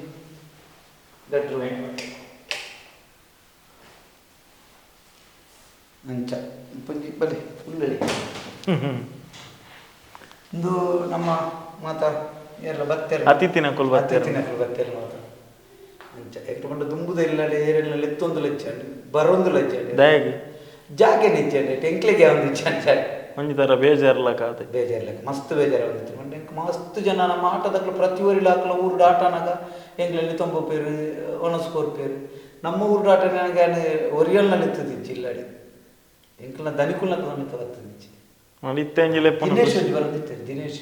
ಬೆಡ್ರೂಮ್ ಅಂಚ ಪಂಜಿ ಬಲೆ ಉಳ್ಳಳಿ. ಇಂದು ನಮ್ಮ ಮಾತಾ ಎಲ್ಲ ಬತ್ತೆರ್. ಅತಿಥಿನಕುಲು ಬತ್ತೆರ್. ಅತಿಥಿನಕುಲು ಬತ್ತೆರ್ ಮಾತ ಅಂಚ. ಎಕ್ಟ್ ಪಂಡ ದುಂಬುದ ಇಲ್ಲಡೆ ಏರೆಲ್ಲ ಲೆತ್ತೊಂದು ಲಜ್ಜಾಂಡ್ ಬರೊಂದು ಲಜ್ಜಾಂಡ್. ದಯಗ್ ಜಾಗೆ ನಿಜ್ಜಾಂಡ್ ಎಂಕ್ಲೆಗೆ ಒಂದು ಇಚ್ಚಾಂಡ್. ಒಂಜಿ ತರ ಬೇಜಾರ್ಲಕ ಆತೆ. ಬೇಜಾರ್ಲಕ ಮಸ್ತ್ ಬೇಜಾರು ಪಂಡ ಎಂಕ್ ಮಸ್ತ್ ಜನ ನಮ್ಮ ಆಟದಕ್ಲು ಪ್ರತಿ ಊರಿಲ ಆಕಲ ಊರುಡು ಆಟನಾಗ ಎಂಕ್ಲೆಲ್ಲಿ ತೊಂಬಪೇರು ಒಣಸ್ ಕೊರ್ಪೇರು. ನಮ್ಮ ಊರುಡು ಆಟನಾಗ ಒರಿಯಲ್ನಲ್ಲಿ ಇತ್ತದಿಜ್ಜಿ ಇಲ್ಲಡೆ ಎಂಕ್ಲ ದನಿಕುಲ್ನ ಸಮೇತ ಬರ್ತದಿಜ್ಜಿ. ಇತ್ತೆ ಒಂಜಿ ಲೆಪ್ಪುನ. ದಿನೇಶ್ ಒಂಜಿ ಬರಂದಿತ್ತೆರ್. ದಿನೇಶ್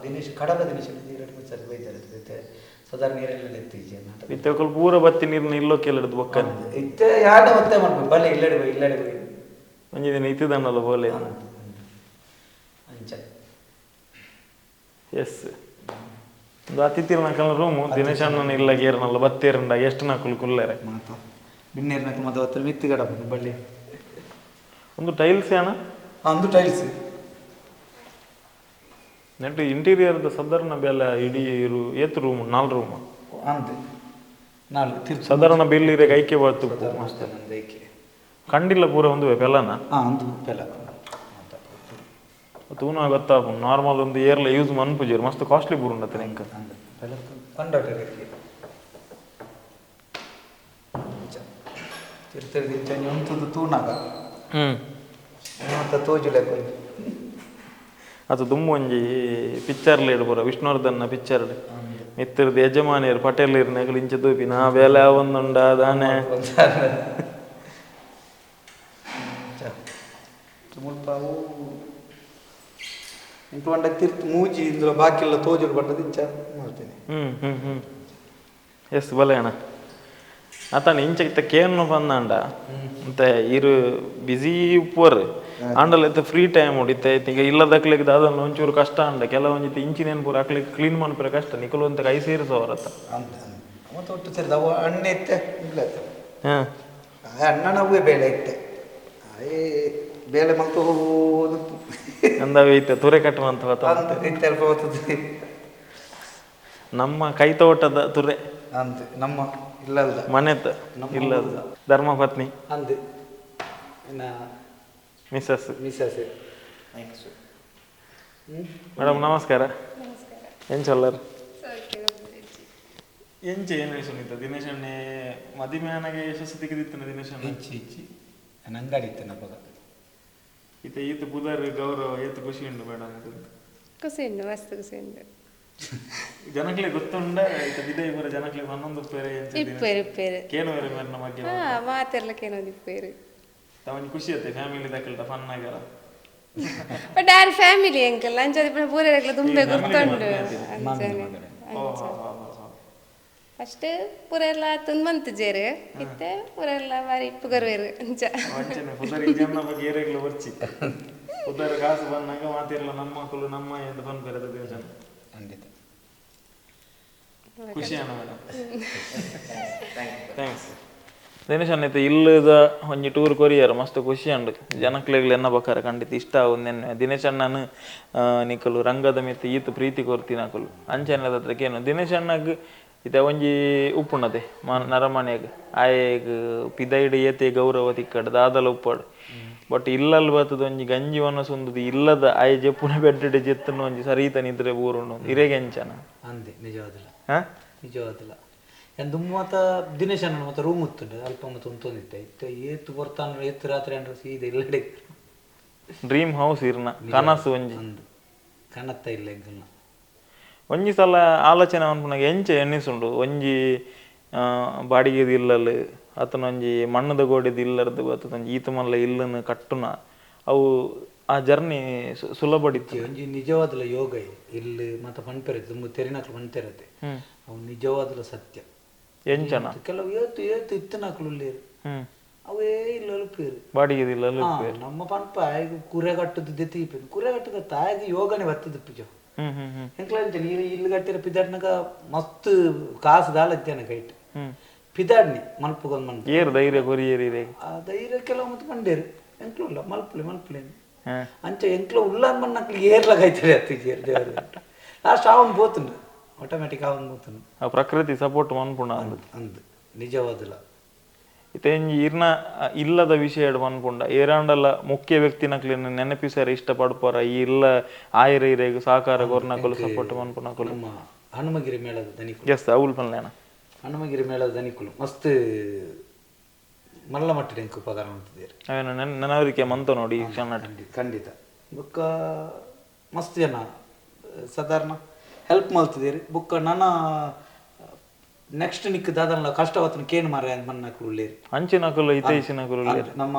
ದಿನೇಶ್ ಕಡಬ ದಿನೇಶ್ ಎರಡು ಮೂರು ಸರಿ ಬೈದಾರೆ. ಇತ್ತೆ ಸಾಧಾರಣ ನೀರೆಲ್ಲ ಎತ್ತಿಜ್ಜಿ ಆಟ. ಇತ್ತೆ ಅಕುಲು ಪೂರ ಬತ್ತಿ ನೀರ್ನ ಇಲ್ಲೋ ಕೇಳಿಡ್ದು ಬೊಕ್ಕನೆ. ಇತ್ತೆ ಯಾಡ ಒತ್ತೆ ಮನ್ಪು ಬಲೆ ಇಲ್ಲಡೆ ಬೈ ಇಲ್ಲಡೆ ಬೈ. ಒಂಜಿ ದಿನ ಇತ್ತಿದನ್ನಲ್ಲ ಬೋಲೆ. ಅಂಚ. ಎಸ್, ಒಂದು ಅತಿಥಿ ನಕಲ್ ರೂಮು ದಿನೇಶ್ ಅಣ್ಣನ ಇಲ್ಲ ಗೇರ್ನಲ್ಲ ಬತ್ತೇರಂಡ ಎಷ್ಟು ನಕಲು ಕುಲ್ಲೆರೆ. ಮಾತ ಬಿನ್ನೇರ್ನಕಲ್ ಮಾತ ಬತ್ತರ ಮಿತ್ತು ಗಡಪು ಬಳ್ಳಿ. ಒಂದು ಟೈಲ್ಸ್ ಅಣ್ಣ? ಒಂದು ಟೈಲ್ಸ್. ನೆಟ್ ಇಂಟೀರಿಯರ್ದ ಸಾಧಾರಣ ಬೆಲೆ ಇಡೀ ಏತ್ ರೂಮ್? ನಾಲ್ ರೂಮ್? ಅಂದ್ ನಾಲ್ ತಿರ್ಚು. ಸಾಧಾರಣ ಬಿಲ್ ಇರೆ ಐಕೆ ಬರ್ತು. ಮಸ್ತ್ ನಂದು ಐಕೆ. ಕಂಡಿಲ್ಲ ಪೂರ ಒಂದು ಪೆಲನ? ಹಾಂ, ಅಂದು ಪೆಲ. ತೂನ ಗೊತ್ತಾಪು ನಾರ್ಮಲ್ ಒಂದು ಏರ್ಲ ಯೂಸ್ ಮನ್ಪುಜೇರು ಮಸ್ತ್ ಕಾಸ್ಟ್ಲಿ ಪೂರ ಉಂಡತ್ತೆ ಎಂಕ. ಅಂದು ಪೆಲ ಕಂಡೋಟರ್ ತಿರ್ತೇಳಿ ಇಂಚ ಉಂತುದು ತೂನಾಗ ಅಂತ ತೋಜುಲೆ ಕೊಂಚ. ಅದು ದುಮ್ಮು ಒಂಜಿ ಪಿಕ್ಚರ್ ಲೇಡ್ ಪೂರ ವಿಷ್ಣುವರ್ಧನ್ನ ಪಿಕ್ಚರ್ ಮಿತ್ರದ ಯಜಮಾನಿಯರು ಪಟೇಲ್ ಇರ್ನಕಲು ಇಂಚ ತೂಪಿ ನಾ ಬೇಲೆ ಒಂದುಂಡ ದಾನೆ. ಮುಲ್ಪ ಅವು ಇಂಟು ಪಂಡ ತಿರ್ತು ಮೂಜಿ ಇಂದುಲ ಬಾಕಿಲ್ಲ ತೋಜುಡು ಪಂಡದು ಇಂಚ ಮಾಡ್ತೇನೆ. ಹ್ಮ್ ಹ್ಮ್ ಹ್ಮ್ ಎಸ್ ಬಲೆ ಅಣ್ಣ ಅತನ ಇಂಚ ಇತ್ತ ಕೇನು ಬಂದಾಂಡ ಮತ್ತೆ ಇರು ಬಿಸಿ ಉಪ್ಪುವರು ಆಂಡಲ ಇತ್ತ ಫ್ರೀ ಟೈಮ್ ಉಂಡು. ಇತ್ತೆ ಈಗ ಇಲ್ಲದಕ್ಲಿಗೆ ದಾದನ್ನ ಒಂಚೂರು ಕಷ್ಟ ಅಂಡ ಕೆಲವೊಂಜಿತ್ತು ಇಂಚಿನೇನು ಪೂರ ಅಕ್ಲಿಗೆ ಕ್ಲೀನ್ ಮನ್ಪುರ ಕಷ್ಟ ನಿಕುಲು ಅಂತ ಕೈ ಸೇರಿಸೋರತ್ತ. ಅಂತ ಮತ್ತೆ ಒಟ್ಟು ಸೇರಿದ ಅವು ಅಣ್ಣ ಇತ್ತೆ ಇಲ್ಲ. ಹಾಂ, ಅಣ್ಣನ ಅವೇ ಬೇಳೆ ಇತ್ತೆ ಅಯ್ಯೇ ಬೇಳೆ ಮಂತು ಹೋದು. ಅಂದವೇ ಇತ್ತೆ ತುರೆ ಕಟ್ಟುವಂತ ಅಂತ ಇತ್ತೆ ಅಲ್ಪ ಬರ್ತದೆ. ನಮ್ಮ ಕೈತೋಟದ ತುರೆ. ಅಂದ್ ನಮ್ಮ ಇಲ್ಲಲ್ದ ಮನೆತ ನಮ್ಮ ಇಲ್ಲ ಧರ್ಮಪತ್ನಿ. ಅಂದ್ ಇನ್ನ Mrs Mrs. Madam ನಮಸ್ಕಾರ. ಎಂಚೊಲ್ಲರ್ ಎಂಚ ಏನು ಸುನೀತ ದಿನೇಶ್ ಅಣ್ಣೆ ಮದಿಮೆಯಾನಾಗೆ ಯಶಸ್ಸು ತೆಗೆದಿತ್ತನ ದಿನೇಶ್ ಅಣ್ಣ? ಇಚ್ಚಿ ಇಚ್ಚಿ ನಂಗಾಡಿ ಇತ್ತೆ ನಪಗ. ಇತ್ತೆ ಈತ ಪುದರ್ ಗೌರವ ಏತ್ ಖುಷಿ ಉಂಡು ಮೇಡಮ್? ಖುಷಿ ಉಂಡು, ಮಸ್ತ್ ಖುಷಿ ಉಂಡು. ಜನಕ್ಲೆ ಗೊತ್ತುಂಡ ಇತ್ತೆ ಬಿದೈ ಪೂರ ಜನಕ್ಲೆ ಹನ್ನೊಂದು ಪೇರೆ ಎಂಚ? ಇಪ್ಪೇರು ಇಪ್ಪೇರು. ಕೇನು ಬೇರೆ ಮೇರ್ನ ಬಗ್ಗೆ? ಹಾ, ಮಾತೆರ್ಲ ಕೇನೊಂದು ಇಪ್ಪೇರು. ತವನಿ ಖುಷಿ ಅತ್ತೆ ಫ್ಯಾಮಿಲಿ ದಕ್ಕಲ್ಟ ಫನ್ ಆಗ್ಯಾರ? ಬಟ್ ಆರ್ ಫ್ಯಾಮಿಲಿ ಅಂಕಲ್ ಅಂಚ ಪೂರ ತುಂಬೆ ಗೊತ್ತುಂಡು ಅಂಚನೆ. ಓ ಅಂಚ ಹಾ ಹಾ ಹಾ. ಫಸ್ಟ್ ಪೂರ ಎಲ್ಲ ತುಂದು ಮಂತುಜೇರು ಇತ್ತೆ ಪೂರ ಎಲ್ಲ ಬಾರಿ ಇಪ್ಪುಗರ್ವೇರು ಅಂಚ. ಅಂಚನೆ ಪುದರ್ ಇಜ್ಜನ್ನ ಬಗ್ಗೆ ಏರೆಗ್ಲ ಬರ್ಚಿ ಪುದರ್ ಕಾಸು ಬಂದಾಗ ಮಾತಿರ್ಲ ನಮ್ಮ ಮಕ್ಕಳು ನಮ್ಮ ಎಂದು ಫನ್ ಬೇರೆ ದಿನೇಶ್ ಅಣ್ಣ. ಖಂಡಿತ. ಖುಷಿ ಅಣ್ಣ ಮೇಡಮ್, thanks. Dinesh ಅಣ್ಣ ಇತ್ತೆ ಇಲ್ಲದ ಒಂಜಿ ಟೂರ್ ಕೊರಿಯರ್ ಮಸ್ತ್ ಖುಷಿ ಅಂಡು ಜನಕ್ಲೆಗ್ಲ ಎನ್ನ ಬಕಾರ ಖಂಡಿತ ಇಷ್ಟ ಆವು. ದಿನೇಶ್ ಅಣ್ಣನ ನಿಕಲು ರಂಗದ ಮಿತ್ತು ಈತ ಪ್ರೀತಿ ಕೊರ್ತಿನಕುಲು ಅಂಚನೆ ಹತ್ರ ಕೇನು ದಿನೇಶ್ ಅಣ್ಣಗ್ ಇತ್ತೆ ಒಂಜಿ ಉಪ್ಪುಂಡತೆ ನರಮನೆಗ್ ಆಯೆಗ್ ಪಿದೈಡ್ ಏತೆ ಗೌರವ ತಿಕ್ಕಡ್ ದಾದಲ ಉಪ್ಪಡ್ ಬಟ್ ಇಲ್ಲಲ್ ಬತ್ತದ ಒಂಜಿ ಗಂಜಿ ವನಸುಂದುದು ಇಲ್ಲದ ಆಯೆ ಜೆಪ್ಪುನ ಬೆಡ್ಡೆ ಜೆತ್ತುನ ಒಂಜಿ ಸರೀತ ನಿದ್ರೆ ಊರುಂಡು ಇರೆಗೆ ಎಂಚನ? ಅಂದೆ ನಿಜವಾದಿಲ್ಲ. ಹಾ. ನಿಜವಾದಿಲ್ಲ ಏನ್ ದುಮ್ಮು ಮಾತ ದಿನೇಶ್ ಅಣ್ಣ ಮತ್ತೆ ರೂಮ್ ಉತ್ತುಂಡು ಅಲ್ಪ ಮತ್ತೆ ಉಂತೊಂದಿತ್ತೆ ಇತ್ತೆ ಏತು ಬರ್ತಾನ ಏತು ರಾತ್ರಿ ಅಂದ್ರೆ ಸೀದಾ ಇಲ್ಲಡೆ. ಡ್ರೀಮ್ ಹೌಸ್ ಇರ್ನ ಕನಸು ಒಂಜಿ. ಅಂದು ಕನತ್ತ ಇಲ್ಲ ಎಂಕಲ್ನ. ಒಂಜಿ ಸಲ ಆಲೋಚನೆ ಮನ್ಪುನಗ ಎಂಚ ಎನ್ನಿಸುಂಡು ಒಂಜಿ ಬಾಡಿಗೆದ ಇಲ್ಲಲ್ ಅತನ ಒಂಜಿ ಮಣ್ಣದ ಗೋಡೆದ ಇಲ್ಲರ್ದು ಬತ್ತದ ಒಂಜಿ ಈತ ಮಲ್ಲ ಇಲ್ಲನ್ನು ಕಟ್ಟುನ ಅವು ಆ ಜರ್ನಿ ಸುಲಭಡಿತ್ತು. ಒಂಜಿ ನಿಜವಾದಲ ಯೋಗ ಇಲ್ಲಿ ಮಾತ ಪನ್ಪೆರೆ ತುಂಬ ತೆರಿನಕ್ಲು ಪನ್ಪೆರತೆ ಅವು ನಿಜವಾದಲ ಸತ್ಯ. ಎಂಚನ ಕೆಲವು ಏತು ಏತು ಇತ್ತನಕ್ಲು ಉಲ್ಲೇರು ಅವೇ ಇಲ್ಲ ಅಲ್ಪೇರು ಬಾಡಿಗೆದಿಲ್ಲ. ನಮ್ಮ ಪನ್ಪ ಆಯ್ಗ ಕುರೆ ಕಟ್ಟದ ದೆತ್ತಿ ಕುರೆ ಕಟ್ಟದ ತಾಯಿಗೆ ಯೋಗನೆ ಬತ್ತದ ಪಿಜೋ ಎಂಕ್ಲ ನೀರು ಇಲ್ಲಿ ಕಟ್ಟಿರ ಪಿದಾಡ್ನಾಗ ಮಸ್ತ್ ಕಾಸು ದಾಲ ಇದ್ದೇನೆ ಕೈಟ್ ಪಿದಾಡ್ನಿ ಮಲ್ಪುಗೊಂದು ಮಂಡ ಏರು ಧೈರ್ಯ ಕೊರಿಯೇರಿ ಆ ಧೈರ್ಯ ಕೆಲವು ಮತ್ತೆ ಮಂಡೇರು ಎಂಕ್ಲು ಮಲ್ಪಲೆ ಮಲ್ಪಲೆ ಅಂಚ ಎಂಕ್ಲ ಉಳ್ಳಾನ್ ಮಣ್ಣಕ್ಲು ಏರ್ಲಾಗೈತಾರೆ ಅತ್ತಿ ದೇವರು ಲಾಸ್ಟ್ ಆವನ್ ಬೋತುಂಡು ಆಟೋಮ್ಯಾಟಿಕ್ ಆವನ್ ಬೋತುಂಡು ಆ ಪ್ರಕೃತಿ ಸಪೋರ್ಟ್ ಮನ್ಪುಣ ಅಂದ್ ನಿಜವಾದಲ್ಲ. ಇತ್ತೆ ಇಂಜಿ ಇರ್ನ ಇಲ್ಲದ ವಿಷಯ ಮನ್ಪುಂಡ ಏರಾಂಡಲ ಮುಖ್ಯ ವ್ಯಕ್ತಿನಕ್ಲೆನ್ ನೆನಪಿಸರೆ ಇಷ್ಟಪಡ್ಪರ ಈ ಇಲ್ಲ ಆಯಿರ ಇರೆಗ್ ಸಹಕಾರ ಕೊರ್ನಕುಲು ಸಪೋರ್ಟ್ ಮನ್ಪುನಕುಲು. ನಮ್ಮ ಹನುಮಗಿರಿ ಮೇಳದ ದನಿಕುಲು ಎಸ್ ಅವುಲ್ ಪನ್ಲೇನ ಹನುಮಗಿರಿ ಮೇಳದ ದನಿಕುಲು ಮಸ್ತ್ ಮಲ್ಲ ಮಟ್ಟದ ಎಂಕ್ ಉಪಕಾರ ಮಾಡ್ತಿದ್ದೀರಿ. ಅವೇನು ನೆನವರಿಕೆ ಮಂತ ನೋಡಿ ಈ ಕ್ಷಣ ಖಂಡಿತ ಬೊಕ್ಕ ಮಸ್ತ್ ಜನ ಸಾಧಾರಣ ಹೆಲ್ಪ್ ಮಾಡ್ತಿದ್ದೀರಿ. ಬೊಕ್ಕ ನನ್ನ ನೆಕ್ಸ್ಟ್ ನಿಕ್ ದಾದಲ್ಲ ಕಷ್ಟವತ್ತನ ಕೇನು ಮಾರ ಮನ್ನಕುಲು ಉಳ್ಳೇರಿ ಅಂಚಿನಕುಲು ಹಿತೈಷಿನಕುಲು ಉಳ್ಳೇರಿ. ನಮ್ಮ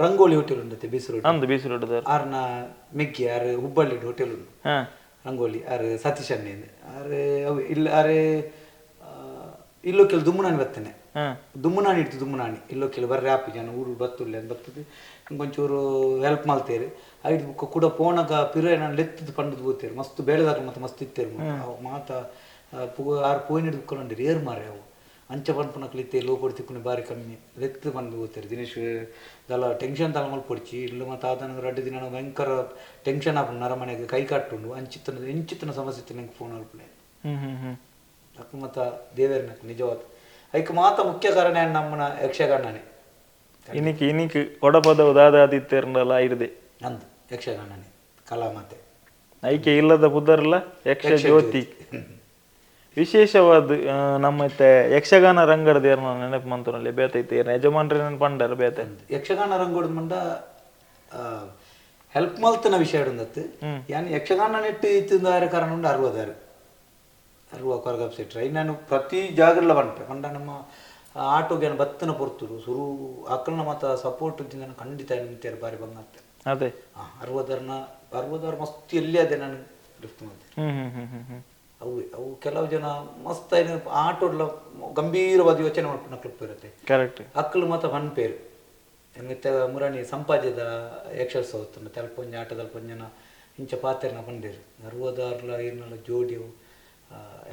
ರಂಗೋಲಿ ಹೋಟೆಲ್ ಉಂಡತೆ ಬಿಸಿರು ಅಂದು ಬಿಸಿರು ಆರ್ನ ಮೆಗ್ಗಿ ಆರ್ ಹುಬ್ಬಳ್ಳಿ ಹೋಟೆಲ್ ಉಂಟು ರಂಗೋಲಿ ಆರ್ ಸತೀಶ್ ಅಣ್ಣೆ ಆರ್ ಅವು ಇಲ್ಲ ಆರ್ ಇಲ್ಲೋ ಕೆಲವು ದುಮ್ಮನಾಣಿ ಬರ್ತೇನೆ ದುಮ್ಮನಾಣಿ ಇಡ್ತು ದುಮ್ಮನಾಣಿ ಇಲ್ಲೋ ಕೆಲವು ಬರ್ರೆ ಆಪು ಜನ ಊರು ಬತ್ತುಲ್ಲೆ ಅಂತ ಬರ್ತದೆ ಒಂಚೂರು ಹೆಲ್ಪ್ ಮಾಡ್ತೇವೆ. ಐದು ಬುಕ್ಕ ಕೂಡ ಪೋಣಗ ಪಿರ ನಾನು ಲೆತ್ತದ ಪಂಡದು ಹೋಗ್ತೇವೆ ಮಸ್ತ್ ಬೇಳೆದಾಗ ಮತ್ತೆ ಮಸ್ತ್ ಇತ್ತೇರು ಅವು ಮಾತ ಪೂ ಆರು ಪೋಯಿನ ಹಿಡಿದು ಏರು ಮಾರೆ ಅವು ಅಂಚ ಪನ್ಪುನಕ್ಲು ಇತ್ತೆ ಲೋಪೊಡು ತಿಕ್ಕುನ ಬಾರಿ ಕಮ್ಮಿ ಲೆತ್ತು ಬಂದು ಹೋಗ್ತಾರೆ. ದಿನೇಶ್ ದಲ ಟೆನ್ಷನ್ ತಲ ಮಲ್ಪೊಡ್ಚಿ ಇಲ್ಲ ಮತ್ತು ಆತನ ರಡ್ಡು ದಿನ ಭಯಂಕರ ಟೆನ್ಷನ್ ಆಪುಂಡು ನರಮನೆಗೆ ಕೈ ಕಟ್ಟುಂಡು ಅಂಚಿತ್ತನ ಎಂಚಿತ್ತನ ಸಮಸ್ಯೆ ಇತ್ತು ನಂಗೆ ಫೋನ್ ಅಲ್ಪನೆ ಅಕ್ಕ ಮತ್ತು ದೇವೇರ್ನಕ್ ನಿಜವಾದ ಐಕ್ ಮಾತ ಮುಖ್ಯ ಕಾರಣ ನಮ್ಮನ ಯಕ್ಷಗಾನನೇ. ಇನಿಕ್ ಇನಿಕ್ ಕೊಡಪದವು ದಾದಾದಿತ್ತೇರ್ನಲ್ಲ ಇರದೆ ಅಂದು ಯಕ್ಷಗಾನನೇ ಕಲಾಮಾತೆ ಐಕೆ ಇಲ್ಲದ ಪುದರ್ಲ ಯಕ್ಷ ಜ್ಯೋತಿ. ವಿಶೇಷವಾದ ನಮ್ಮ ಯಕ್ಷಗಾನ ರಂಗದ ಏರ್ನ ನೆನಪು ಮಂತನಲ್ಲಿ ಬೇತೈತೆ ಯಜಮಾನ್ರೆ ಪಂಡರ್ ಬೇತೆ ಯಕ್ಷಗಾನ ರಂಗೋಡ್ ಮಂಡ ಹೆಲ್ಪ್ ಮಲ್ತನ ವಿಷಯ ಉಂದತ್ತು ಯಾನ್ ಯಕ್ಷಗಾನ ನೆಟ್ಟು ಇತ್ತಿಂದ ಕಾರಣ ಉಂಡು 66 ಅರುವ ಕೊರಗಪ್ ಸೆಟ್ರ ನಾನು ಪ್ರತಿ ಜಾಗರ್ಲ ಬಂಪೆ ಪಂಡ ನಮ್ಮ ಆಟೋಗೆ ಬತ್ತನ ಪೊರ್ತುರು ಸುರು ಅಕ್ಕನ ಮಾತ ಸಪೋರ್ಟ್ ಇದ್ದಿಂದ ಖಂಡಿತ ನಿಂತೇರು ಬಾರಿ ಬಂಗಾತ್ತೆ. ಅದೇ 60 60 ಮಸ್ತ್ ಎಲ್ಲಿ ಅದೇ ನಾನು ಲಿಫ್ಟ್ ಮಾಡ್ತೇನೆ. ಅವು ಅವು ಕೆಲವು ಜನ ಮಸ್ತ್ ಆಟೋಡ್ಲ ಗಂಭೀರವಾದ ಯೋಚನೆ ಮಾಡ್ಕೊಂಡು ಕ್ಲಿಪ್ ಇರುತ್ತೆ. ಕರೆಕ್ಟ್ ಅಕ್ಕಲು ಮಾತ ಪನ್ಪೇರು ಮತ್ತೆ ಮುರಾಣಿ ಸಂಪಾದ್ಯದ ಯಕ್ಷೋತ್ಸವ ತಲ್ಪೊಂಜ ಆಟದಲ್ಲಿ ಪಂಜನ ಇಂಚ ಪಾತೆರ್ನ ಪಂಡೇರು 66 ಏರ್ನಲ್ಲ ಜೋಡಿ ಅವು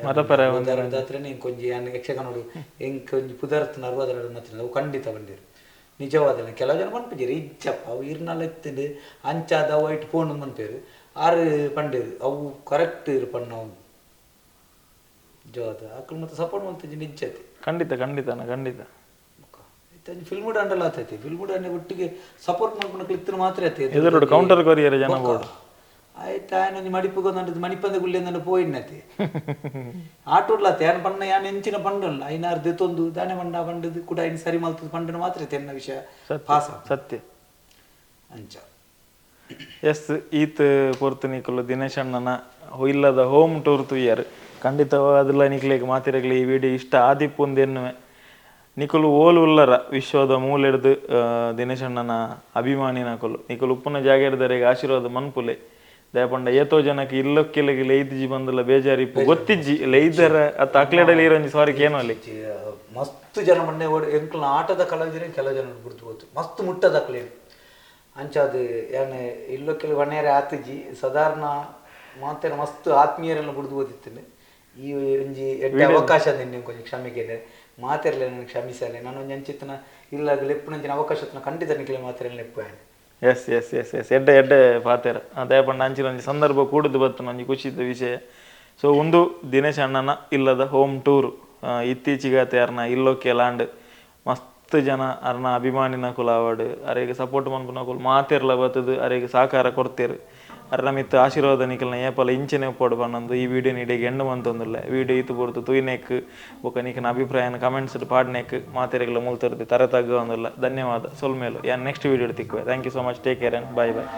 66 ಇಂಕೊಂಜಿ ಯಕ್ಷಗಾನೋಡು ಎಂಕೊಂಜಿ ಪುದರ್ತನ 66 ಮತ್ತೆ ಅವು ಖಂಡಿತ ಬಂಡೇರು ನಿಜವಾದ. ಕೆಲವು ಜನ ಪನ್ಪಿಜೇರು ಇಜ್ಜಪ್ಪ ಅವು ಇರ್ನಲ್ಲ ಇತ್ತಿಂಡು ಅಂಚಾದ ಅವು ಐಟ್ ಫೋನ್ ಪನ್ಪೇರು ಆರು ಪಂಡೇರು ಅವು ಕರೆಕ್ಟ್ ಇರು ಪಣ್ಣವು ನಿಜವಾದ ಅಕ್ಕಲು ಮತ್ತೆ ಸಪೋರ್ಟ್ ಮಾಡ್ತಿದ್ದೆ ನಿಜ್ಜತೆ. ಖಂಡಿತ ಖಂಡಿತ ಖಂಡಿತ ಫಿಲ್ಮ್ ದಾಂಡಲ ಆತೈತಿ ಫಿಲ್ಮ್ ದಾಂಡೆ ಒಟ್ಟಿಗೆ ಸಪೋರ್ಟ್ ಮಾಡ್ಕೊಂಡು ಇತ್ತಿನ ಮಾತ್ರ ಆಯ್ತು ಎದುರು ಕೌಂಟರ್ ಕೊರಿಯರ್ ಜನ ಬೋರ್ಡ್ ಆಯ್ತು ಆಯ್ನ ಮಡಿಪುಗೊಂದು ಮಣಿಪಂದ ಗುಳ್ಳಿ ಅಂದ ಪೋಯಿನತಿ ಆಟೋಡ್ಲಾತೆ ಯಾನ್ ಪಣ್ಣ ಯಾನ್ ಎಂಚಿನ ಪಂಡಲ್ಲ ಐನಾರು ದೆತ್ತೊಂದು ದಾನೆ ಬಂಡ ಬಂಡದು ಕೂಡ ಐನು ಸರಿ ಮಲ್ತದ ಪಂಡನ ಮಾತ್ರ ಎನ್ನ ವಿಷಯ ಪಾಸ ಸತ್ಯ ಅಂಚ. ಎಸ್ ಈತ್ ಪೊರ್ತು ನಿಕುಲು ದಿನೇಶ್ ಅಣ್ಣನ ಇಲ್ಲದ ಹೋಮ್ ಟೂರ್ ತುಯ್ಯಾರು ಖಂಡಿತವಾದಲ್ಲ ನಿಕ್ಲೆಗ್ ಮಾತಿರಗ್ಲಿ ಈ ವಿಡಿಯೋ ಇಷ್ಟ ಆದಿಪ್ಪುಂದು ಎನ್ನುವೆ. ನಿಕುಲು ಓಲು ಉಲ್ಲರ ವಿಶ್ವದ ಮೂಲೆಡ್ದು ದಿನೇಶ್ ಅಣ್ಣನ ಅಭಿಮಾನಿ ನಕುಲು ನಿಕುಲು ಉಪ್ಪುನ ಜಾಗೆಡ್ದರೆಗ್ ಆಶೀರ್ವಾದ ಮನ್ಪುಲೆ ದಯಪಂಡ ಏತೋ ಜನಕ್ಕೆ ಇಲ್ಲೊಕ್ಕೆಲಗೆ ಲೈದಿಜಿ ಬಂದಲ್ಲ ಬೇಜಾರಿಪ್ಪು ಗೊತ್ತಿಜ್ಜಿ ಲೈದರ ಅತ್ತ ಅಕ್ಲೆಡಲಿ ಇರೋಂಜಿ ಸಾರಿ ಕೇನೋ ಅಲ್ಲಿ ಮಸ್ತ್ ಜನ ಮೊನ್ನೆ ಎಂಕ್ಲ ಆಟದ ಕಲಾವಿದರೆ ಕೆಲವು ಜನ ಬಿಡ್ತು ಹೋತು ಮಸ್ತ್ ಮುಟ್ಟದ ಅಕ್ಲೇನು ಅಂಚಾದ ಯಾನೆ ಇಲ್ಲೊಕ್ಕೆಲ ಒಣೇರೆ ಆತಿಜಿ ಸಾಧಾರಣ ಮಾತೇನ ಮಸ್ತ್ ಆತ್ಮೀಯರೆಲ್ಲ ಬಿಡ್ದು ಓದಿತ್ತೇನೆ ಈ ಒಂಜಿ ಎಡ್ಡೆ ಅವಕಾಶ ನಿನ್ನೆ ಕೊಂಚ ಕ್ಷಮೆಗೆ ಮಾತಿರಲಿ ನನಗೆ ಕ್ಷಮಿಸಲೆ ನಾನು ಒಂಜಿ ಅಂಚಿತ್ತನ ಇಲ್ಲ ಲೆಪ್ಪುನಂಚಿನ ಅವಕಾಶ ಖಂಡಿತ ನಿಕ್ಲೆ ಮಾತಿರಲಿ ಲೆಪ್ಪು. S S S S ಎಡ್ಡೆ ಎಡ್ಡೆ ಪಾತೆರ ದಯಪಂಡ ಅಂಚಿನ ಒಂಜಿ ಸಂದರ್ಭ ಕೂಡುದು ಬತ್ತನ ಒಂಜಿ ಖುಷಿದ ವಿಷಯ. ಸೊ ಒಂದು ದಿನೇಶ್ ಅಣ್ಣನ ಇಲ್ಲದ ಹೋಮ್ ಟೂರ್ ಇತ್ತೀಚೆಗೆ ಅರ್ನ ಇಲ್ಲೊಕ್ಕೆ ಲಾಂಡ್ ಮಸ್ತ್ ಜನ ಅರ್ನ ಅಭಿಮಾನಿನ ಕುಲಾವಡ್ ಅರೆಗೆ ಸಪೋರ್ಟ್ ಮನ್ಪುನಕುಲು ಮಾತೆರ್ಲ ಬತ್ತದು ಅರೆಗೆ ಸಹಕಾರ ಕೊಡ್ತೇರು ಅರ್ನ ಮಿತ್ತು ಆಶೀರ್ವಾದ ನಿಕಲ್ನ ಏಪಲ ಇಂಚನೆ ಒಪ್ಪೋಡು ಪನ್ನೊಂದು ಈ ವಿಡಿಯೋ ನೀಡಿಗೆ ಎಂಡು ಮಂತೊಂದುಲ್ಲ ವಿಡಿಯೋ ಇತ್ತು ಪೊರ್ತು ತೂಯ್ನೆಕ್ ಬೊಕ ನಿಕನ ಅಭಿಪ್ರಾಯನ ಕಮೆಂಟ್ಸ್ ಪಾಡ್ನೆಕ್ ಮಾತೆರೆಗ್ಲ ಮುಲ್ತರ್ದು ತರೆ ತಗ್ಗ ಒಂದುಲ್ಲ. ಧನ್ಯವಾದ ಸೊಲ್ಮೇಲು ಯಾನ್ ನೆಕ್ಸ್ಟ್ ವಿಡಿಯೋ ತಿಕ್ಕುವೆ. Thank you so much, take care and bye bye.